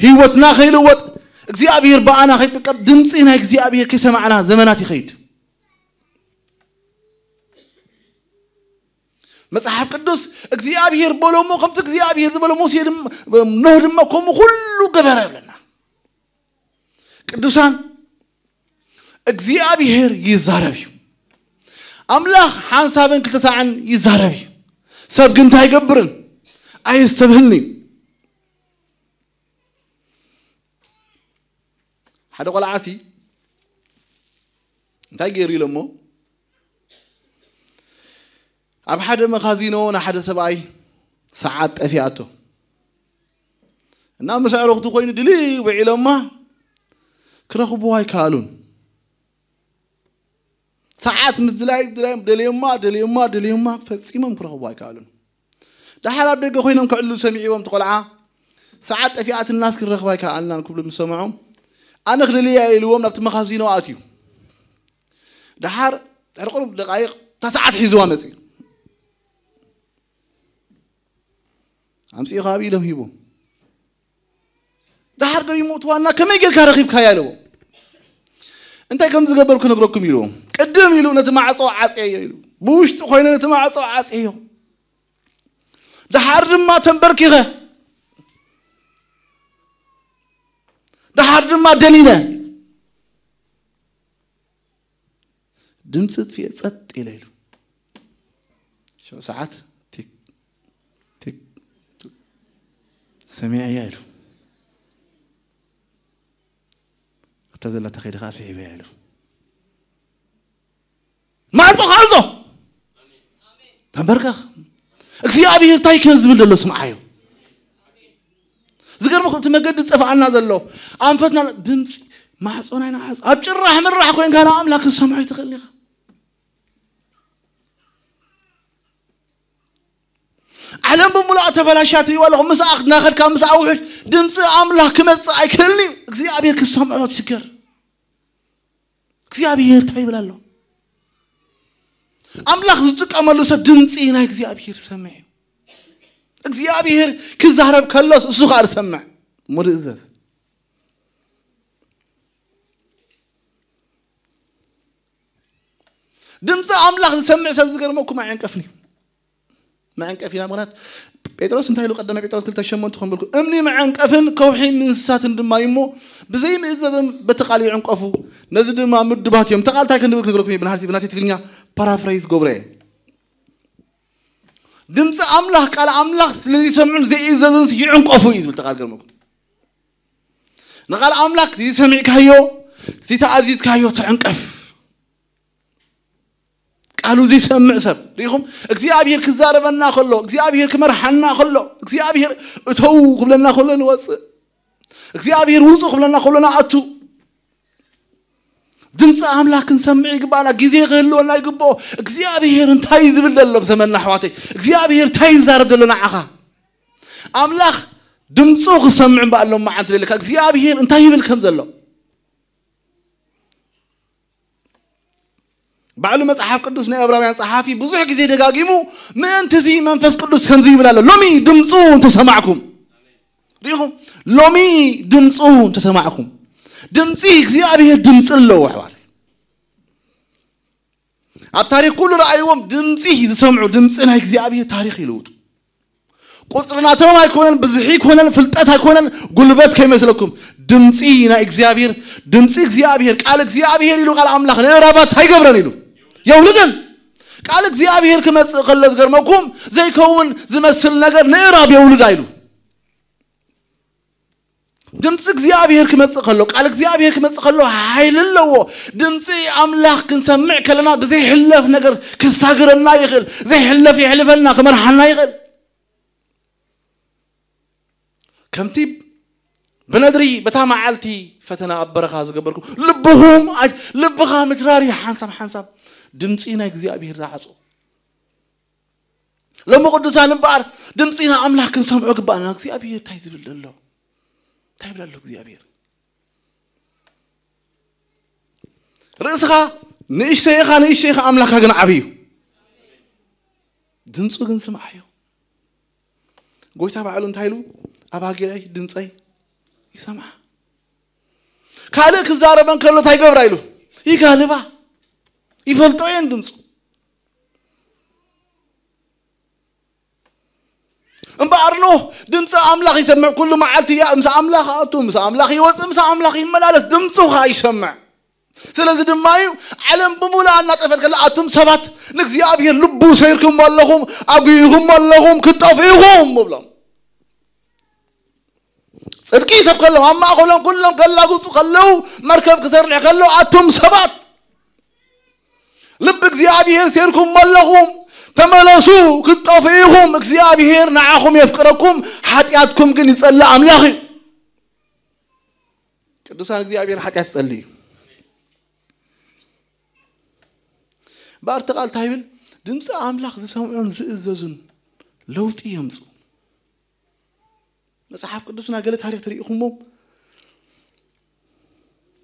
ህይወትና ከይልወጥ፣ እግዚኣብሔር ብኣና ከይጥቀም ድምፂ ናይ እግዚኣብሔር ከይሰማዕና ዘመናት ይኸይድ። መጽሓፍ ቅዱስ እግዚኣብሔር በሎ እሞ ከምቲ እግዚኣብሔር ዝበሎ ሙሴ ድማ ኖህ ድማ ከምኡ ኩሉ ገበረ ይብለና። ቅዱሳን እግዚኣብሔር ይዛረብ እዩ። ኣምላኽ ሓንሳብን ክልተ ሳዕን ይዛረብ እዩ። ሰብ ግን እንታይ ኣይገብርን? ኣየስተብህልን እዩ። ሓደ ቆልዓ ሲ እንታይ ገይሩ ኢሎሞ ኣብ ሓደ መኻዚኖ ንሓደ ሰብኣይ ሰዓት ጠፊኣቶ እና ምስ ኣዕሩኽቱ ኮይኑ ድልው ኢሎማ ክረኽብዋ ኣይከኣሉን። ሰዓት ምስ ድላይ ድላይ ደልዮማ ደልዮማ ደልዮማ ፈጺሞም ክረኽብዋ ኣይከኣሉን። ደሓር ኣብ ደገ ኮይኖም ክዕልሉ ሰሚዕዎም እቲ ቆልዓ ሰዓት ጠፊኣትናስ ክንረኽባ ኣይከኣልናን ክብሉ ምስ ሰምዖም ኣነ ክደልያ ኢልዎም ናብቲ መኻዚኖ ኣትዩ። ደሓር ድሕሪ ቁሩብ ደቃይቕ እታ ሰዓት ሒዝዋ መጺኡ። ኣምጺኡ ካብ ኢዶም ሂቡ። ደሓር ገሪሙ እቲ ዋና ከመይ ጌርካ ረኺብካያ ኢልዎ። እንታይ ከም ዝገበርኩ ነግረኩም ኢልዎ። ቅድም ኢሉ ነቲ ማዕጾ ዓጽየዮ ኢሉ። ብውሽጢ ኮይነ ነቲ ማዕጾ ዓጽየዮ። ደሓር ድማ ተንበርኪኸ ደሓር ድማ ደኒነ ድምፂ ጥፍኤ ጸጥ ኢለ ኢሉ ሽዑ ሰዓት ቲክ ቲክ ቱክ ሰሚዐያ ኢሉ ኣብታ ዘላ ተኸይደ ከዓ ስሒበያ ኢሉ ማዕጾ ክዓጾ ተንበርከኽ እግዚኣብሔር እንታይ ከም ዝብል ዘሎ ስምዓዮ ዝገርመኩም እቲ መገዲ ዝጠፍኣና ዘሎ ኣንፈትና ድምፂ ማዕጾ ናይ ንዓፅ ኣብ ጭራሕ ምራሕ ኮይንካ ንኣምላክ ክሰምዖ ይትኽእል ኢኻ ዓለም ብምሉኣ ተበላሻ ትሪእዋ ኣለኹም ምስኣ እናኸድካ ምስኣ ውሕጅ ድምፂ ኣምላኽ ክመፅእ ኣይክእልን እዩ እግዚኣብሔር ክሰምዖ ትሽገር እግዚኣብሔር እንታይ ይብል ኣሎ ኣምላኽ ዝጥቀመሉ ሰብ ድምፂ ናይ እግዚኣብሔር ዝሰምዕ እዩ እግዚኣብሔር ክዛረብ ከሎስ እሱ ከዓ ዝሰምዕ ሙድእዘዝ ድምፂ ኣምላኽ ዝሰምዕ ሰብ ዝገርመኩም ኣየንቀፍኒ መዐንቀፊ ኢና። ምኽንያት ጴጥሮስ እንታይ ኢሉ? ቀዳማይ ጴጥሮስ ክልተ ሸሞንተ ከም በልኩ፣ እምኒ መዐንቀፍን ከውሒ ንእንስሳትን ድማ እዩ እሞ፣ ብዘይምእዘዞም በቲ ቃል ይዕንቀፉ፣ ነዚ ድማ ምዱባት እዮም። ተቓል እንታይ ክንብል ክነግረኩም እየ፣ ብናትይ ብናትይ ትግርኛ ፓራፍሬዝ ገብረ እየ። ድምፂ ኣምላኽ፣ ቃል ኣምላኽ ስለዚ ሰምዑን ዘይእዘዙን ይዕንቀፉ እዩ ዝብል ተቓል። ገርመኩም፣ ንቓል ኣምላኽ እዚ ሰሚዕካዮ፣ እዚ ተኣዚዝካዮ ትዕንቀፍ። ቃሉ ዘይሰምዕ ሰብ ሪኹም፣ እግዚኣብሔር ክዛረበና ከሎ፣ እግዚኣብሔር ክመርሓና ከሎ፣ እግዚኣብሔር እተው ክብለና ከሎ ንወፅእ፣ እግዚኣብሔር ውፁ ክብለና ከሎ ንኣቱ። ድምፂ ኣምላኽ ክንሰምዕ ይግባና። ግዜ ክህልወና ይግብኦ። እግዚኣብሔር እንታይ ዝብል ዘሎ ኣብ ዘመንና ኣሕዋተይ? እግዚኣብሔር እንታይ ይዛረብ ዘሎ ንዓኻ? ኣምላኽ ድምፁ ክሰምዕ እምበኣር ሎማዓንቲ ደለካ እግዚኣብሔር እንታይ ይብል ከም ዘሎ። ባዕሉ መጽሓፍ ቅዱስ ናይ ዕብራውያን ጸሓፊ ብዙሕ ግዜ ደጋጊሙ ምእንቲ እዚ መንፈስ ቅዱስ ከምዚ ይብል ኣሎ፣ ሎሚ ድምፁ እንተሰማዕኩም፣ ሪኢኹም፣ ሎሚ ድምፁ እንተሰማዕኩም፣ ድምፂ እግዚኣብሔር ድምፂ ኣለዎ ኣሕዋት። ኣብ ታሪክ ኩሉ ረኣይዎም፣ ድምፂ ዝሰምዑ፣ ድምፂ ናይ እግዚኣብሔር ታሪክ ይልውጡ። ቁፅሪ ናቶም ኣይኮነን፣ ብዝሒ ኣይኮነን፣ ፍልጠት ኣይኮነን፣ ጉልበት ከይመስለኩም። ድምፂ ናይ እግዚኣብሔር፣ ድምፂ እግዚኣብሔር፣ ቃል እግዚኣብሔር ኢሉ ቃል ኣምላኽ ንእራባት ኣይገብረን ኢሉ የውልደን። ቃል እግዚኣብሔር ክመፅእ ከሎ ዝገርመኩም ዘይከውን ዝመስል ነገር ንእራብ የውልዳ ኢሉ። ድምፂ እግዚኣብሔር ክመፅእ ከሎ፣ ቃል እግዚኣብሔር ክመፅእ ከሎ ሓይሊ ኣለዎ። ድምፂ ኣምላኽ ክንሰምዕ ከለና ብዘይሕለፍ ነገር ክሳግረና ይኽእል። ዘይሕለፍ የሕልፈና፣ ክመርሓና ይኽእል። ከምቲ ብነድሪ በታ መዓልቲ ፈተና ኣብ በረኻ ዝገበርኩ፣ ልብኹም ኣይ-፣ ልብኻ ምትራር እዩ ሓንሳብ ሓንሳብ ድምፂ ናይ እግዚኣብሔር ዝዓጾ። ሎሚ ቅዱሳን እምበኣር ድምፂ ንኣምላኽ ክንሰምዖ ግባእና። እግዚኣብሔር እንታይ ዝብል ዘሎ? እንታይ ይብል ኣሎ እግዚኣብሔር? ርእስኻ ንእሽተይ ኢኻ፣ ንእሽተይ ኢኻ፣ ኣምላኽካ ግን ዓብዪ እዩ። ድምፁ ግን ስምዓዮ። ጎይታ ባዕሉ እንታይ ኢሉ? ኣባጊዐይ ድምፀይ ይሰምዓ። ካልእ ክዛረበን ከሎ እንታይ ይገብራ ኢሉ? ይጋልባ። ይፈልጦ እየን ድምፁ። እምበኣር ኖህ ድምፂ ኣምላኽ ይሰምዕ፣ ኩሉ መዓልቲ እያ ምስ ኣምላኽ ኣቱ፣ ምስ ኣምላኽ ይወፅእ፣ ምስ ኣምላኽ ይመላለስ፣ ድምፁ ኸዓ ይሰምዕ። ስለዚ ድማ እዩ ዓለም ብምሉኣ እናጠፈት ከላ ኣቱም ሰባት ንእግዚኣብሔር ልቡ ሰይርኩም ኣለኹም፣ ኣጉይኹም ኣለኹም፣ ክትጠፍኡ ኢኹም እብሎም። ጽድቂ ይሰብከሎም፣ ኣብ ማእከሎም ኩሎም ከላግጹ ከለዉ፣ መርከብ ክሰርሕ ከሎ ኣቱም ሰባት ልቢ እግዚኣብሔር ሴርኩም ኣለኹም፣ ተመለሱ፣ ክትጠፍኡ ኢኹም። እግዚኣብሔር ንዓኹም የፍቅረኩም፣ ሓጢኣትኩም ግን ይጸልእ ኣምላኽ እዩ። ቅዱሳን እግዚኣብሔር ሓጢኣት ይጸልእ እዩ። እምበኣር እቲ ቃል እንታይ ይብል? ድምፂ ኣምላኽ ዝሰምዑን ዝእዘዙን ለውጢ የምፁ። መጽሓፍ ቅዱስና ገለ ታሪኽ ተሪኢኹሞ?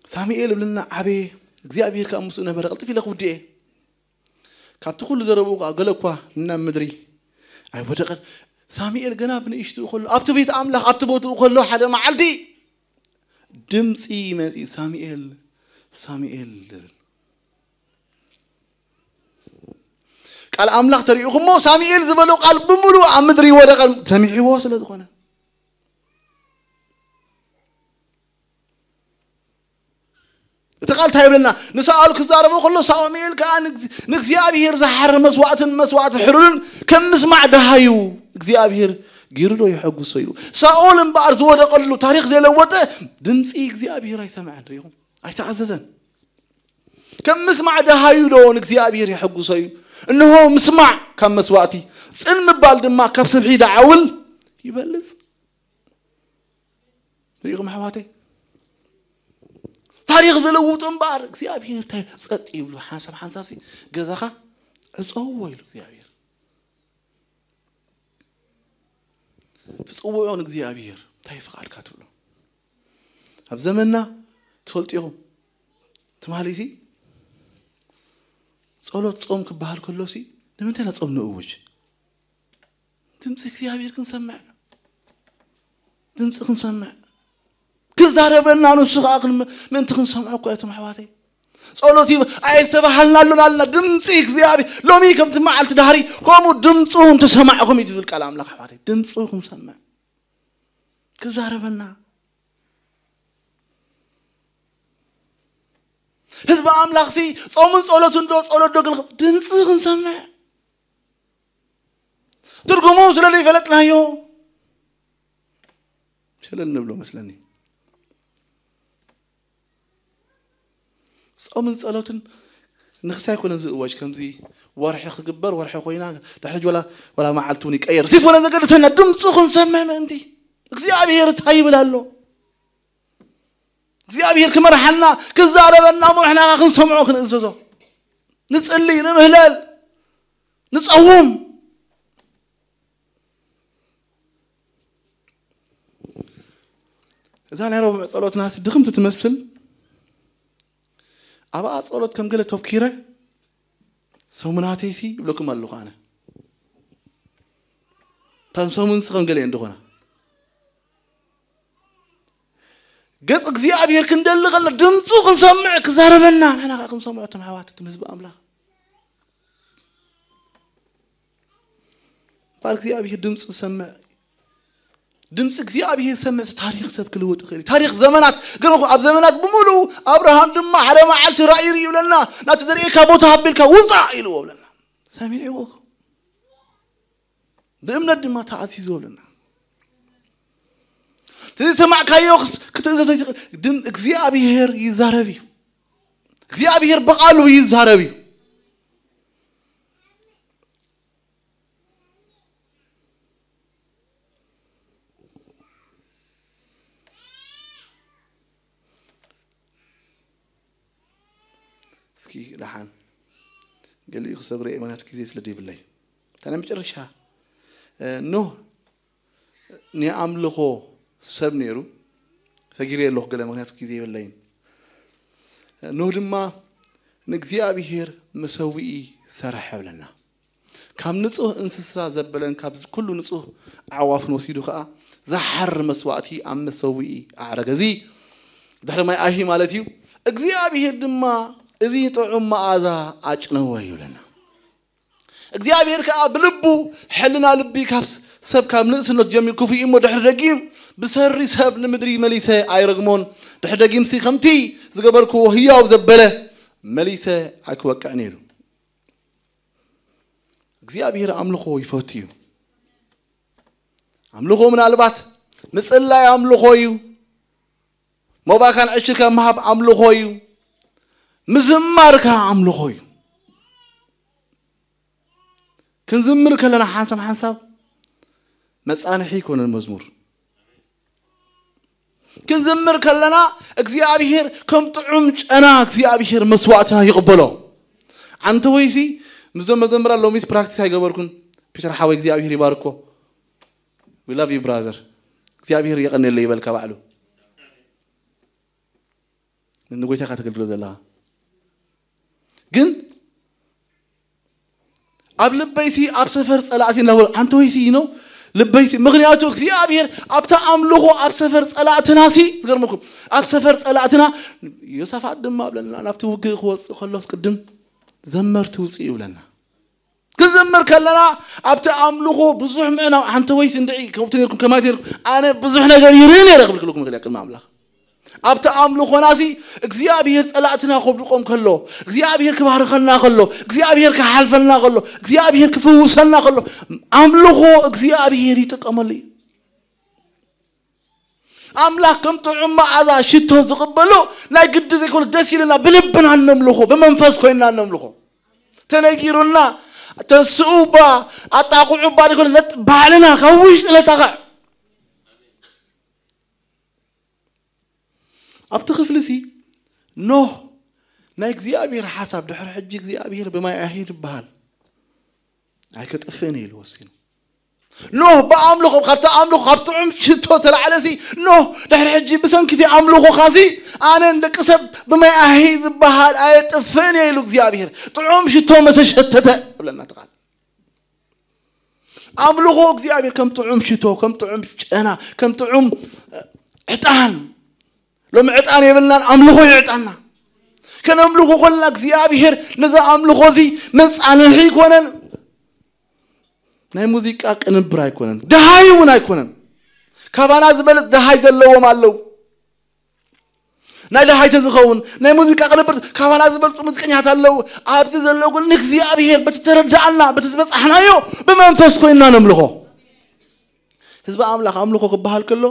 ሳሙኤል እብልና ዓበየ፣ እግዚኣብሔር ከኣ ምስኡ ነበረ። ቀልጥፍ ኢለ ክውድኤ። ካብቲ ኩሉ ዘረብኡ ከኣ ገለ እኳ ናብ ምድሪ ኣይወደቐን። ሳሙኤል ገና ብንእሽትኡ ከሎ፣ ኣብቲ ቤት ኣምላኽ፣ ኣብቲ ቦትኡ ከሎ ሓደ መዓልቲ ድምፂ መፂ፣ "ሳሙኤል፣ ሳሙኤል" ዝብል። ቃል ኣምላኽ ተሪኢኹሞ፣ ሳሙኤል ዝበሎ ቃል ብምሉእ ኣብ ምድሪ ይወደቐ፣ ሰሚዕዎ ስለ ዝኾነ። እቲ ቃል እንታይ ይብለና? ንሳኦል ክዛረቦ ከሎ፣ ሳሙኤል ከኣ ንእግዝ-፣ ንእግዚኣብሔር ዝሓርር መስዋእትን መስዋእቲ ሕሩርን ከም ምስማዕ ደሃዩ እግዚኣብሔር ገይሩ ዶ የሐጉሶ ኢሉ። ሳኦል እምበኣር ዝወደቐሉ ታሪኽ ዘይለወጠ ድምፂ እግዚኣብሔር ኣይሰምዐን። ርኢኹም? ኣይተኣዘዘን። ከም ምስማዕ ደሃዩ ዶ ንእግዚኣብሔር የሐጉሶ እዩ? እንሆ ምስማዕ ካብ መስዋእቲ፣ ጽን ምባል ድማ ካብ ስብሒ ደዓውል ይበልጽ። ርኢኹም ኣሕዋተይ? ታሪኽ ዝልውጡ እምበኣር እግዚኣብሔር እንታይ ጸጥ ይብሉ። ሓንሳብ ሓንሳብሲ ገዛኻ ዕጸውዎ ኢሉ እግዚኣብሔር። ትጽውዖ ንእግዚኣብሔር፣ እንታይ ፍቓድካ ትብሎ? ኣብ ዘመንና ትፈልጡ ኢኹም። ትማሊቲ ጸሎት ጾም ክበሃል ከሎሲ ንምንታይ ኢና ጾም ንእውጅ? ድምፂ እግዚኣብሔር ክንሰምዕ፣ ድምፂ ክንሰምዕ፣ ክዛረበና ንሱ ከዓ ክን-፣ ምእንቲ ክንሰምዖ እኮ እቶም ኣሕዋተይ። ጸሎት እዩ ኣየስተባሃልናሉን ኣለና። ድምፂ እግዚኣብሔር ሎሚ ከምቲ መዓልቲ ዳህሪ ከምኡ ድምፁ እንተሰማዕኹም እዩ ዝብል ቃል ኣምላኽ ኣሕዋተይ። ድምፁ ክንሰምዕ ክዛረበና። ህዝቢ ኣምላኽሲ ጾምን ጸሎትን ዶ ጸሎት ዶ ግልኽ ድምፂ ክንሰምዕ። ትርጉሙ ስለ ዘይፈለጥናዮ ሸለል ንብሎ መስለኒ። ጾምን ጸሎትን ንክሳይ ኮነ ዝእወጅ ከምዚ ወርሒ ክግበር ወርሒ ኮይና ድሕሪ ወላ ወላ መዓልቲ እውን ይቀየር ሲኮነ ዘገድሰና ድምፁ ክንሰምዕ ምእንቲ እግዚኣብሔር እንታይ ይብል ኣሎ? እግዚኣብሔር ክመርሓና ክዛረበና እሞ ንሕና ክንሰምዖ ክንእዘዞ ንጽሊ ንምህለል ንጸውም። እዛ ናይ ረቡዕ ጸሎትና ድኽምቲ ትመስል። ኣብኣ ጸሎት ከም ገለ ተብኪረ ሰሙናተይሲ ይብለኩም ኣለኹ ኣነ። እተን ሰሙንሲ ከም ገለ እየን ዝኾና። ገጽ እግዚኣብሔር ክንደሊ ከለና ድምፁ ክንሰምዕ ክዛረበና ንሕና ከዓ ክንሰምዖ እቶም ኣሕዋት እቶም ህዝቢ ኣምላኽ። እምበኣር እግዚኣብሔር ድምፁ ዝሰምዕ ድምፂ እግዚኣብሔር ዝሰምዕ ሰብ ታሪኽ ሰብ ክልውጥ ይኽእል እዩ። ታሪኽ ዘመናት ገርመኹ ኣብ ዘመናት ብምሉኡ ኣብርሃም ድማ ሓደ መዓልቲ ራእይ ርኢ ይብለና ናቲ ዘርእየካ ቦታ ኣቢልካ ውፃእ ኢልዎ ብለና ሰሚዕዎ እኮ። ብእምነት ድማ ተኣዚዝዎ ብለና። እቲ ዝሰማዕካዮ ክትእዘዞ ይትኽእል። ድም እግዚኣብሔር ይዛረብ እዩ። እግዚኣብሔር ብቓሉ ይዛረብ እዩ። እስኪ ደሓን ገሊኡ ክሰብረ እየ ምክንያቱ ግዜ ስለ ዘይብለይ እታ ናይ መጨረሻ ኖህ ናይ ኣምልኾ ሰብ ነይሩ። ሰጊረ ኣለኹ ገለ ምክንያቱ ግዜ የብለይን። ኖህ ድማ ንእግዚኣብሔር መሰውኢ ሰርሐ ብለና። ካብ ንጹህ እንስሳ ዘበለን ካብ ኩሉ ንጹህ ኣዕዋፍን ወሲዱ ኸኣ ዝሓር መስዋእቲ ኣብ መሰውኢ ኣዕረገ። እዚ ድሕሪ ማይ ኣሂ ማለት እዩ። እግዚኣብሔር ድማ እዚ ጥዑም መኣዛ ኣጭነወ ይብለና። እግዚኣብሔር ከኣ ብልቡ ሕልና ልቢ ካብ ሰብ ካብ ንእስነት ጀሚሩ ክፉእ እሞ ድሕሪ ደጊም ብሰሪ ሰብ ንምድሪ መሊሰ ኣይረግሞን። ድሕሪ ደጊምሲ ከምቲ ዝገበርክዎ ህያው ዘበለ መሊሰ ኣይክወቅዕን ኢሉ። እግዚኣብሔር ኣምልኾ ይፈቱ እዩ። ኣምልኾ ምናልባት ምጽላይ ኣምልኾ እዩ። ሞባካን ዕሽርካ ምሃብ ኣምልኾ እዩ። ምዝማርካ ኣምልኾ እዩ። ክንዝምር ከለና ሓንሳብ ሓንሳብ መጻንሒ ይኮነን መዝሙር። ክንዝምር ከለና እግዚኣብሔር ከም ጥዑም ጨና እግዚኣብሔር መስዋእትና ይቕበሎ። ኣንተ ወይሲ ምስዞም መዘምራን ሎሚስ ፕራክቲስ ኣይገበርኩን። ፒተር ሓወይ እግዚኣብሔር ይባርኮ። We love you brother። እግዚኣብሔር የቐንየለይ ይበልካ ባዕሉ። ንጎይታካ ተገልግሎ ዘለኻ ግን ኣብ ልበይሲ ኣብ ሰፈር ጸላእቲ እናበሉ ኣንተ ወይሲ ነው ልበይሲ ምክንያቱ እግዚኣብሔር ኣብታ ኣምልኾ ኣብ ሰፈር ጸላእትናሲ ዝገርመኩም ኣብ ሰፈር ጸላእትና ዮሳፋት ድማ ብለና ናብቲ ውግእ ክወፅእ ከሎስ ቅድም ዘመርቲ ውፅእ ይብለና። ክንዘምር ከለና ኣብቲ ኣምልኾ ብዙሕ ምዕናው ሓንቲ ወይ ስንድዒ ከምቲ ነርኩም ከማይ ነርኩም ኣነ ብዙሕ ነገር ይርኢ ነረ ክብል ክልኩም ይኽእል ቅድሚ ኣምላኽ ኣብቲ ኣምልኾናሲ እግዚኣብሔር ጸላእትና ከብድቆም ከሎ እግዚኣብሔር ክባርኸና ከሎ እግዚኣብሔር ክሓልፈና ከሎ እግዚኣብሔር ክፍውሰና ከሎ ኣምልኾ እግዚኣብሔር ይጥቀመሉ እዩ። ኣምላኽ ከም ጥዑም መዓዛ ሽቶ ዝቕበሎ ናይ ግዲ ዘይኮነ ደስ ኢልና ብልብና እነምልኾ ብመንፈስ ኮይንና እነምልኾ ተነጊሩና ተስኡ እባ ኣጣቕዑ እባ ዘይኮነ ነት ባዕልና ካብ ውሽጢ ነጣቕዕ ኣብቲ ክፍሊ ሲ ኖህ ናይ እግዚኣብሔር ሓሳብ ድሕሪ ሕጂ እግዚኣብሔር ብማይ ኣሂድ ይበሃል ኣይከጠፍእን ኢሉ ወሲኑ ኖህ ብኣምልኾ ካብቲ ኣምልኾ ካብ ጥዑም ሽቶ ተላዕለሲ ኖህ ድሕሪ ሕጂ ብሰንኪቲ ኣምልኾኻሲ ኣነ ንደቂ ሰብ ብማይ ኣሂ ዝበሃል ኣየጥፍእን እየ ኢሉ እግዚኣብሔር ጥዑም ሽቶ መሰሸተተ ይብለና ትቃል ኣምልኾ እግዚኣብሔር ከም ጥዑም ሽቶ ከም ጥዑም ጨና ከም ጥዑም ዕጣን ሎሚ ዕጣን የብልናን ኣምልኾ እዩ ዕጣንና ከነምልኾ ከለና እግዚኣብሔር ነዚ ኣምልኾ እዚ መጻንሒ ኣይኮነን። ናይ ሙዚቃ ቅንብር ኣይኮነን፣ ደሃይ እውን ኣይኮነን። ካባና ዝበለጽ ደሃይ ዘለዎም ኣለዉ። ናይ ደሃይ ተዝኸውን ናይ ሙዚቃ ቅንብር ካባና ዝበልጹ ሙዚቀኛታት ኣለዉ። ኣብዚ ዘለዉ ግን ንእግዚኣብሔር በቲ ተረዳእና በቲ ዝበጻሕናዮ ብመንፈስ ኮይንና ነምልኾ። ህዝቢ ኣምላኽ ኣምልኾ ክበሃል ከሎ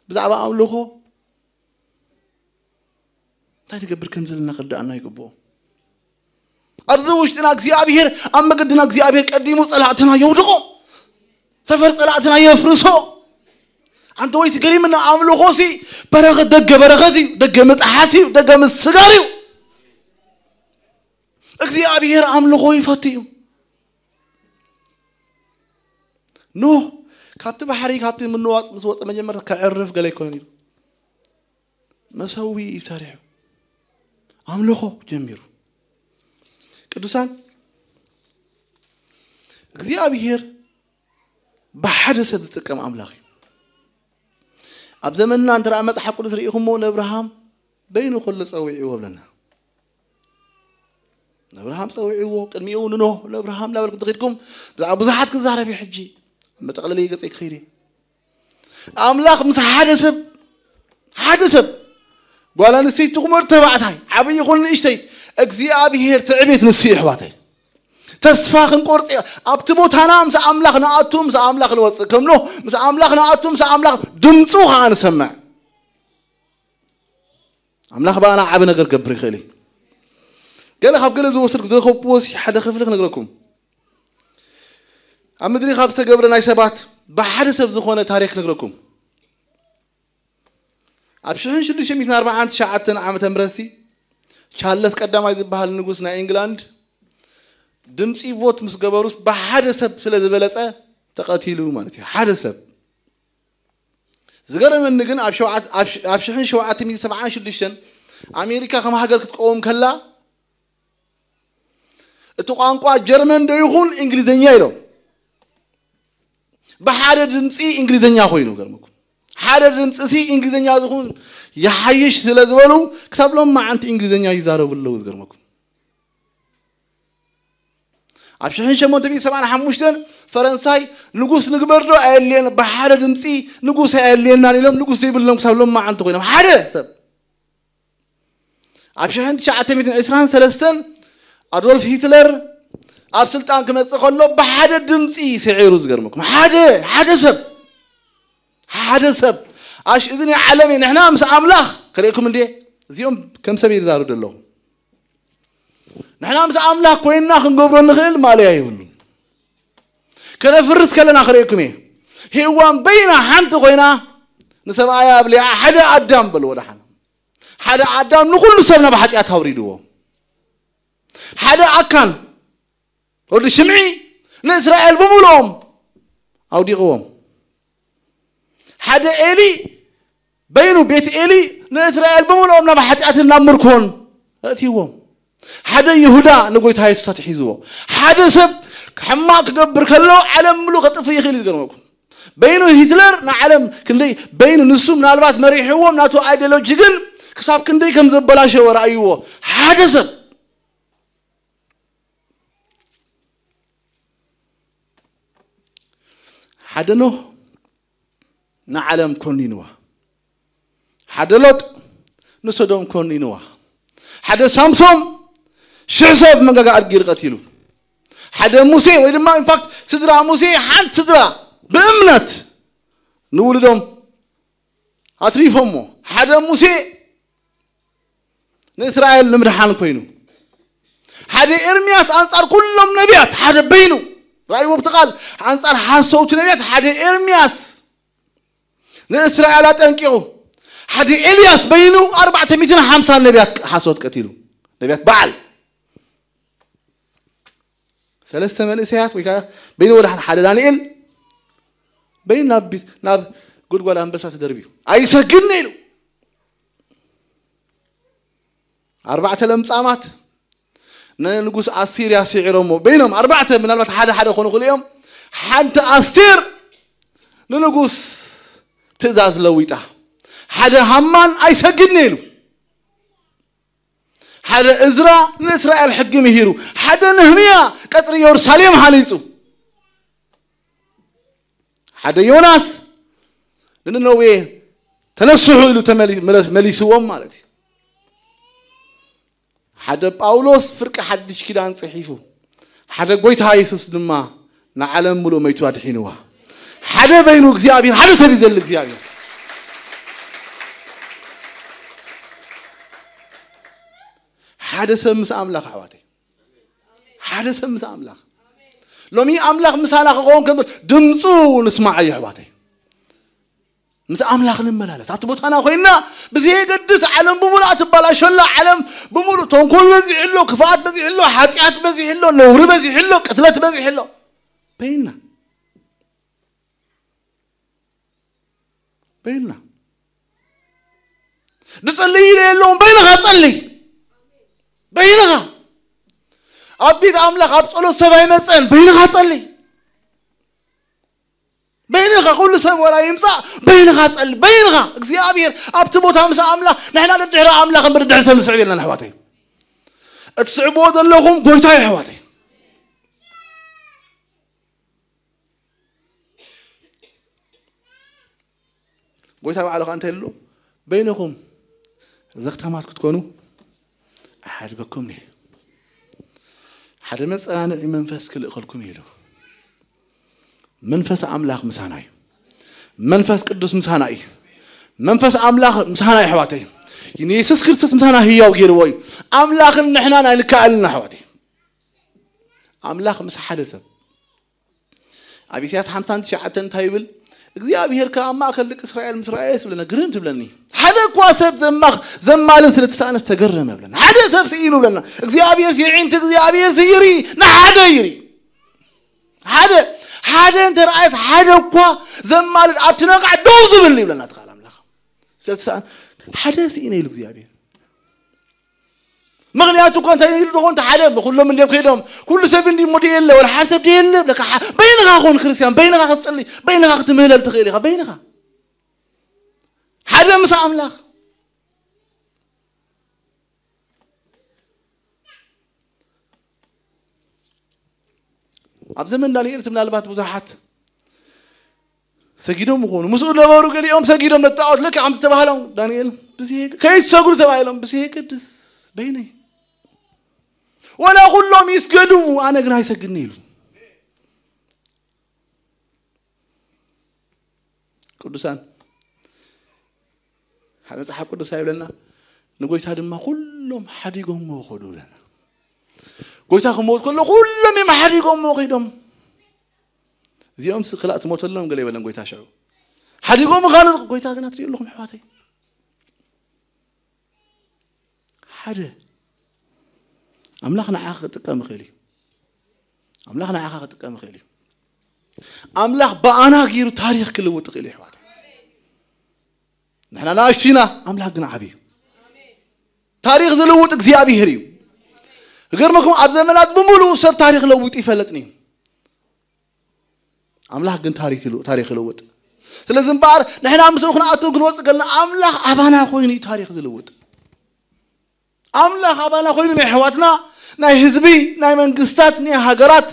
ብዛዕባ ኣምልኾ እንታይ ንገብር ከም ዘለና ክርዳእና ይግብኦ። ኣብዚ ውሽጥና እግዚኣብሔር ኣብ መገድና እግዚኣብሔር ቀዲሙ ጸላእትና የውድቆ፣ ሰፈር ጸላእትና የፍርሶ። ኣንተ ወይስ ገሪምና ኣምልኾ ሲ በረኸት ደገ በረኸት እዩ፣ ደገ ምጥሓስ እዩ፣ ደገ ምስጋር እዩ። እግዚኣብሔር ኣምልኾ ይፈቱ እዩ። ኖህ ካብቲ ባሕሪ ካብቲ ምንዋጽ ምስ ወጸ መጀመርታ ከዕርፍ ገለ ኣይኮነን እዩ። መሰዊ ይሰርሕ ኣምልኾ ጀሚሩ። ቅዱሳን እግዚኣብሔር ብሓደ ሰብ ዝጥቀም ኣምላኽ እዩ። ኣብ ዘመንና እንተ መጽሓፍ ቅዱስ ርኢኹሞ ንኣብርሃም በይኑ ከሎ ጸዊዕዎ ብለና። ንኣብርሃም ጸዊዕዎ ቅድሚኡ ንኖህ ንኣብርሃም እናበልኩም ተኺድኩም ብዛዕባ ብዙሓት ክዛረብ እዩ። ሕጂ መጠቕለሊ ገጸይ ክኸይድ እየ። ኣምላኽ ምስ ሓደ ሰብ ሓደ ሰብ ጓል ኣንስተይቲ ትኹመር ተባዕታይ ዓብዪ ይኹን ንእሽተይ እግዚኣብሔር ትዕቤት ንሱ እዩ። ኣሕዋተይ ተስፋ ክንቆርጽ ኣብቲ ቦታና ምስ ኣምላኽ ንኣቱ ምስ ኣምላኽ ንወፅእ ከምኖ ምስ ኣምላኽ ንኣቱ ምስ ኣምላኽ ድምፁ ከዓ ንሰምዕ። ኣምላኽ ብኣና ዓቢ ነገር ገብር ይኽእል እዩ። ገለ ካብ ገለ ዝወሰድኩ ዝረኸብኩዎ ሓደ ክፍሊ ክነግረኩም። ኣብ ምድሪ ካብ ዝተገብረ ናይ ሰባት ብሓደ ሰብ ዝኾነ ታሪክ ክነግረኩም። ኣብ ሽሕን ሽዱሽተ ሚእትን ኣርባዓን ትሽዓተን ዓመተ ምህረት ቻርለስ ቀዳማይ ዝበሃል ንጉስ ናይ ኢንግላንድ ድምፂ ቮት ምስ ገበሩስ ብሓደ ሰብ ስለ ዝበለፀ ተቐቲሉ ማለት እዩ። ሓደ ሰብ ዝገረመኒ ግን ኣብ ሽሕን ሸውዓተ ሚእትን ሰብዓን ሽዱሽተን ኣሜሪካ ከም ሃገር ክትቀውም ከላ እቲ ቋንቋ ጀርመን ዶ ይኹን እንግሊዝኛ ኢሎም ብሓደ ድምፂ እንግሊዝኛ ኮይኑ ገርመኩም። ሓደ ድምፂ ሲ እንግሊዝኛ ዝኹን ይሓይሽ ስለ ዝበሉ ክሳብ ሎም መዓንቲ እንግሊዝኛ ይዛረቡ ኣለዉ ዝገርመኩም። ኣብ ሽሕን ሸሞንተ ሚእትን ሰብዓን ሓሙሽተን ፈረንሳይ ንጉስ ንግበር ዶ ኣየድልየን ብሓደ ድምፂ ንጉስ ኣየድልየናን ኢሎም ንጉስ ዘይብሎም ክሳብ ሎም መዓንቲ ኮይኖም ሓደ ሰብ ኣብ ሽሕን ትሽዓተ ሚእትን ዕስራን ሰለስተን ኣዶልፍ ሂትለር ኣብ ስልጣን ክመፅእ ከሎ ብሓደ ድምፂ ስዒሩ ዝገርመኩም ሓደ ሓደ ሰብ ሓደ ሰብ ኣሽ እዚ ናይ ዓለም እዩ። ንሕና ምስ ኣምላኽ ክርእየኩም እንዴ እዚኦም ከም ሰብ ይዛረቡ ኣለኹ። ንሕና ምስ ኣምላኽ ኮይንና ክንገብሮ ንኽእል ማለያ ይብሉ። ከነፍርስ ከለና ክርእየኩም እየ። ሄዋን በይና ሓንቲ ኮይና ንሰብኣያ ኣብሊዓ ሓደ ኣዳም በልዎ ደሓን ሓደ ኣዳም ንኹሉ ሰብ ናብ ሓጢኣት ኣውሪድዎ። ሓደ ኣካን ወዲ ሽምዒ ንእስራኤል ብምልኦም ኣውዲቕዎም። ሓደ ኤሊ በይኑ ቤት ኤሊ ንእስራኤል ብምልኦም ናብ ሓጢኣትን ናብ ምርኮን ኣእትይዎም። ሓደ ይሁዳ ንጎይታ የሱስ ኣትሒዝዎ። ሓደ ሰብ ሕማቕ ክገብር ከሎ ዓለም ምሉእ ከጥፍእ ይኽእል እዩ። ዝገርመኩም በይኑ ሂትለር ንዓለም ክንደይ በይኑ ንሱ ምናልባት መሪሕዎም ናቱ ኣይዲዮሎጂ ግን ክሳብ ክንደይ ከም ዘበላሸወ ረኣይዎ። ሓደ ሰብ ሓደ ኖህ ንዓለም ኮኒንዋ። ሓደ ሎጥ ንሶዶም ኮኒንዋ። ሓደ ሳምሶም ሽሕ ሰብ መንጋጋ ኣድጊ ርቀት ኢሉ። ሓደ ሙሴ ወይ ድማ ኢንፋክት ስድራ ሙሴ ሓንቲ ስድራ ብእምነት ንውልዶም ኣትሪፎሞ። ሓደ ሙሴ ንእስራኤል ንምድሓን ኮይኑ ሓደ ኤርምያስ ኣንጻር ኩሎም ነቢያት ሓደ በይኑ ራእይዎ ብቲ ቃል ኣንጻር ሓሰውቲ ነቢያት ሓደ ኤርምያስ ንእስራኤል ኣጠንቂቑ ሓደ ኤልያስ በይኑ ኣርባዕተ ሚእትን ሓምሳን ነቢያት ሓሶት ቀቲሉ ነቢያት በዓል ሰለስተ መንእሰያት ወይ ከዓ በይኑ ወደ ሓደ ዳንኤል በይኑ ናብ ናብ ጉድጓድ ኣንበሳ ተደርብዩ ኣይሰግድን ኢሉ ኣርባዕተ ለምጻማት ንንጉስ ኣሲርያ ስዒሮሞ በይኖም ኣርባዕተ ምናልባት ሓደ ሓደ ኮኑ ክልኦም ሓንቲ ኣስቴር ንንጉስ ትእዛዝ ለዊጣ ሓደ ሃማን ኣይሰግድን ኢሉ ሓደ እዝራ ንእስራኤል ሕጊ ምሂሩ፣ ሓደ ነህምያ ቀጽሪ ኢየሩሳሌም ሃኒጹ፣ ሓደ ዮናስ ንነነዌ ተነስሑ ኢሉ ተመሊ- መለስ- መሊስዎም ማለት እዩ። ሓደ ጳውሎስ ፍርቂ ሓድሽ ኪዳን ጽሒፉ፣ ሓደ ጎይታ የሱስ ድማ ንዓለም ምሉእ መይቱ ኣድሒንዋ። ሓደ በይኑ እግዚኣብሔር፣ ሓደ ሰብ እዩ ዘሊ እግዚኣብሔር። ሓደ ሰብ ምስ ኣምላኽ ኣሕዋተይ፣ ሓደ ሰብ ምስ ኣምላኽ። ሎሚ ኣምላኽ ምሳና ክኸውን ከም ድምፁ ንስማዓዮ ኣሕዋተይ። ምስ ኣምላኽ ንመላለስ። ኣብቲ ቦታና ኮይንና ብዘየገድስ ዓለም ብምሉኣ ትበላሸላ፣ ዓለም ብምሉእ ተንኮል በዚሑ ኣሎ፣ ክፍኣት በዚሑ ኣሎ፣ ሓጢኣት በዚሑ ኣሎ፣ ነውሪ በዚሑ ኣሎ፣ ቅትለት በዚሑ ኣሎ። በይንና በይንና ድጸልይ ኢለ የለውም። በይንኻ ጸልይ፣ በይንኻ። ኣብ ቤት ኣምላኽ ኣብ ጸሎት ሰብ ኣይመጸን። በይንኻ ጸልይ፣ በይንኻ። ኩሉ ሰብ ወላ ይምጻእ፣ በይንኻ ጸልይ፣ በይንኻ። እግዚኣብሔር ኣብቲ ቦታ ምስ ኣምላኽ፣ ንሕና ደድሕሪ ኣምላኽ እምበር ደድሕሪ ሰብ ንስዕብ የለን ኣሕዋተይ። እትስዕብዎ ዘለኹም ጎይታ እዩ ኣሕዋተይ። ጎይታ ባዕሉ ኸኣ እንታይ ኢሉ? በይንኹም ዘኽታማት ክትኮኑ እሓድገኩም እየ። ሓደ መጸናንዒ መንፈስ ክልእኸልኩም እዩ ኢሉ። መንፈስ ኣምላኽ ምሳና እዩ። መንፈስ ቅዱስ ምሳና እዩ። መንፈስ ኣምላኽ ምሳና እዩ ኣሕዋተይ። ንየሱስ ክርስቶስ ምሳና ህያው ገይርዎ እዩ። ኣምላኽን ንሕናን ኣይንከኣልን ኣሕዋተይ። ኣምላኽ ምስ ሓደ ሰብ ኣብ ኢሳያስ ሓምሳን ትሽዓተን እንታይ ይብል? እግዚኣብሔር ከኣ ኣብ ማእከል ደቂ እስራኤል ምስ ረኣየ ይብለና፣ ግርም ትብለኒ። ሓደ እኳ ሰብ ዘማኽ- ዘማልን ስለ ተሳእነስ ተገረመ ብለና። ሓደ ሰብ ስኢኑ ብለና። እግዚኣብሔር የዒንቲ እግዚኣብሔር ይርኢ፣ ንሓደ ይርኢ። ሓደ ሓደ እንተ ረኣየስ ሓደ እኳ ዘማልድ ኣብቲ ነቓዕ ደው ዝብል ይብለና እቲ ቃል ኣምላኽ። ስለ ተሳእነ ሓደ ስኢነ ኢሉ እግዚኣብሔር። ምኽንያቱ እኮ እንታይ ኢሉ ደኾን? ሓደ ኩሎም እንዲዮም ከይዶም፣ ኩሉ ሰብ እንዲ እሞ ደየለ፣ ወላ ሓደ ሰብ ደየለ ብለካ። ሓ- በይንኻ ኾን ክርስቲያን፣ በይንኻ ክትጽሊ፣ በይንኻ ክትምህለል ትኽእል ኢኻ። በይንኻ ሓደ ምስ ኣምላኽ። ኣብ ዘመን ዳንኤል ምናልባት ብዙሓት ሰጊዶም ይኾኑ። ምስኡ ነበሩ፣ ገሊኦም ሰጊዶም ነጣዖት ለኪ ከም ተባህሎም ዳንኤል ብዘይ- ከይትሰግዱ ተባሂሎም ብዘይ ቅድስ በይነይ ወላ ኩሎም ይስገዱ፣ ኣነ ግን ኣይሰግድን ኢሉ። ቅዱሳን ሓደ መጽሓፍ ቅዱስ ኣይብለና፣ ንጎይታ ድማ ኩሎም ሓዲጎምዎ ኸዱ ብለና። ጎይታ ክመውት ከሎ ኩሎም እዮም ሓዲጎምዎ ከይዶም። እዚኦም ስ- ክላእ ትሞተሎም ገለ ይበለን ጎይታ ሽዑ። ሓዲጎም ኻሉ ጎይታ ግና ትሪኡ ኣለኹም ኣሕዋተይ። ሓደ ኣምላኽ ንዓኻ ክጥቀም ይኽእል እዩ። ኣምላኽ ንዓኻ ክጥቀም ይኽእል እዩ። ኣምላኽ ብኣና ገይሩ ታሪኽ ክልውጥ ይኽእል እዩ ኣሕዋተይ። ንሕና ንኣሽቱ ኢና፣ ኣምላኽ ግን ዓብዪ እዩ። ታሪኽ ዝልውጥ እግዚኣብሔር እዩ። ክገርመኩም ኣብ ዘመናት ብምሉኡ ሰብ ታሪኽ ለዊጡ ይፈልጥን እዩ። ኣምላኽ ግን ታሪኽ ይልው- ታሪኽ ይልውጥ። ስለዚ እምበኣር ንሕና ምስኡ ክንኣቱ ክንወፅእ ከለና ኣምላኽ ኣባና ኮይኑ እዩ ታሪኽ ዝልውጥ። ኣምላኽ ኣባና ኮይኑ ናይ ኣሕዋትና ናይ ህዝቢ ናይ መንግስታት ናይ ሃገራት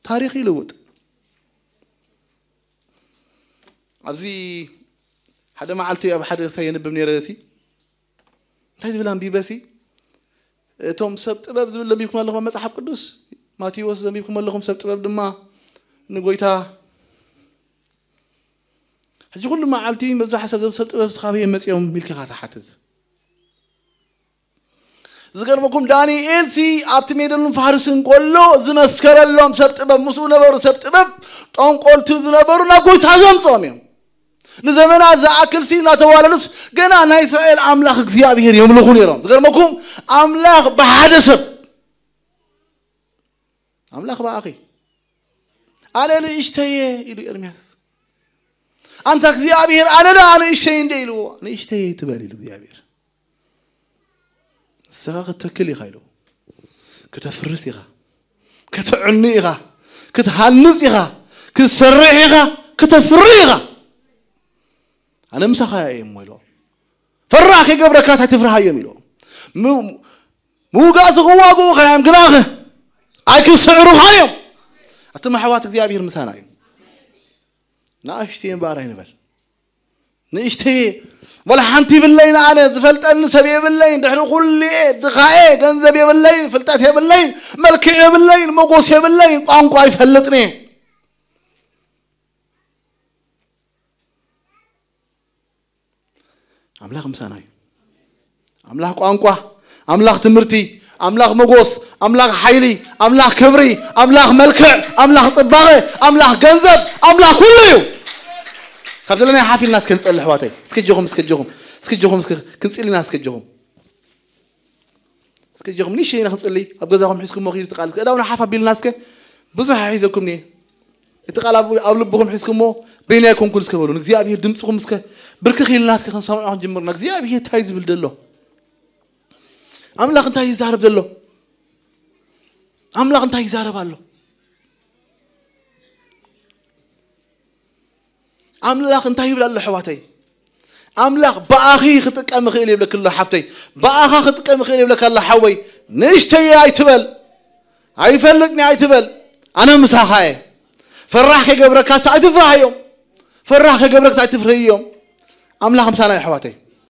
ታሪኽ ይልውጥ። ኣብዚ ሓደ መዓልቲ ኣብ ሓደ ሳይ የንብብ ነይረ ሲ እንታይ ዝብል ኣንቢበ ሲ እቶም ሰብ ጥበብ ዝብል ለሚብኩም ኣለኹም ኣብ መጽሓፍ ቅዱስ ማቴዎስ ዘንቢብኩም ኣለኹም ሰብ ጥበብ ድማ ንጎይታ ሕጂ ኩሉ መዓልቲ መብዛሕ ሰብ ዘም ሰብ ጥበብ ስኻበየ መጽዮም ሚልኪኻ ተሓትት ዝገርመኩም ዳንኤል ሲ ኣብቲ ሜደሉን ፋርስ እንቆሎ ዝመስከረሎም ሰብ ጥበብ ምስኡ ነበሩ ሰብ ጥበብ ጠንቆልቲ ዝነበሩ ናብ ጎይታ ዘምፅኦም እዮም ንዘመናት ዝኣክል ሲ እናተዋለዱስ ገና ናይ እስራኤል ኣምላኽ እግዚኣብሔር የምልኹ ነይሮም ዝገርመኩም ኣምላኽ ብሓደ ሰብ ኣምላኽ ብኣኺ ኣነ ንእሽተየ ኢሉ ኤርምያስ ኣንታ እግዚኣብሔር ኣነ ደኣ ንእሽተይ እንደ ኢልዎ ንእሽተይ ትበል ኢሉ እግዚኣብሔር ንስኻ ክትተክል ኢኻ ኢሉ ክተፍርስ ኢኻ ክትዕኑ ኢኻ ክትሃንጽ ኢኻ ክትሰርሕ ኢኻ ክተፍሪ ኢኻ ኣነ ምሳኻ እየ እሞ ኢልዎ ፈራህ ከይገብረካ እንታይ ትፍርሃዮም ኢልዎ ምውጋእ ዝኽዋግኡኻ እዮም፣ ግናኸ ኣይክስዕሩኻን እዮም። ኣቱም ኣሕዋት እግዚኣብሔር ምሳና እዩ። ንእሽተይ እምበኣር ኣይንበል። ንእሽተይ ወላ ሓንቲ ይብለይን፣ ኣነ ዝፈልጠኒ ሰብ የብለይን፣ ድሕሪ ኩሉ እየ ድኻየ፣ ገንዘብ የብለይን፣ ፍልጠት የብለይን፣ መልክዕ የብለይን፣ መጎስ የብለይን፣ ቋንቋ ይፈልጥን እየ። ኣምላኽ ምሳና እዩ። ኣምላኽ ቋንቋ፣ ኣምላኽ ትምህርቲ፣ ኣምላኽ መጎስ፣ ኣምላኽ ሓይሊ፣ ኣምላኽ ክብሪ፣ ኣምላኽ መልክዕ፣ ኣምላኽ ጽባቐ፣ ኣምላኽ ገንዘብ፣ ኣምላኽ ኩሉ እዩ። ካብ ዘለና ሓፍ ኢልና እስከ ንጸሊ ኣሕዋተይ። እስከ እጆኹም፣ እስከ እጆኹም፣ እስከ እጆኹም፣ እስከ ክንጽሊ ኢና እስከ እጆኹም። እስከ እጆኹም ንእሽተይ ኢና ክንጽሊ። ኣብ ገዛኹም ሒዝኩሞ ኪዱ እቲ ቃል። እስከ እዳውና ሓፍ ኣቢልና እስከ። ብዙሕ ሒዘኩም እየ። እቲ ቃል ኣብ ኣብ ልብኹም ሒዝኩሞ በይናይ ኮንኩን እስከ በሉ። ንእግዚኣብሔር ድምፅኹም እስከ ብርክኽ ኢልና እስከ ክንሰምዖ ክንጅምር ኢና። እግዚኣብሔር እንታይ ዝብል ዘሎ? ኣምላኽ እንታይ ይዛረብ ዘሎ? ኣምላኽ እንታይ ይዛረብ ኣሎ? ኣምላኽ እንታይ ይብል ኣሎ ኣሕዋተይ? ኣምላኽ ብኣኺ ክጥቀም ይኽእል ይብለኪ ኣሎ ሓፍተይ። ብኣኻ ክጥቀም ይኽእል ይብለካ ኣሎ ሓወይ። ንእሽተይ ኣይትበል። ኣይፈልጥን እየ ኣይትበል። ኣነ ምሳኻ እየ። ፈራሕ ከይገብረካስ ኣይትፍርሃዮም። ፈራሕ ከይገብረካስ ኣይትፍርህዮም። ኣምላኽ ምሳና እዩ ኣሕዋተይ።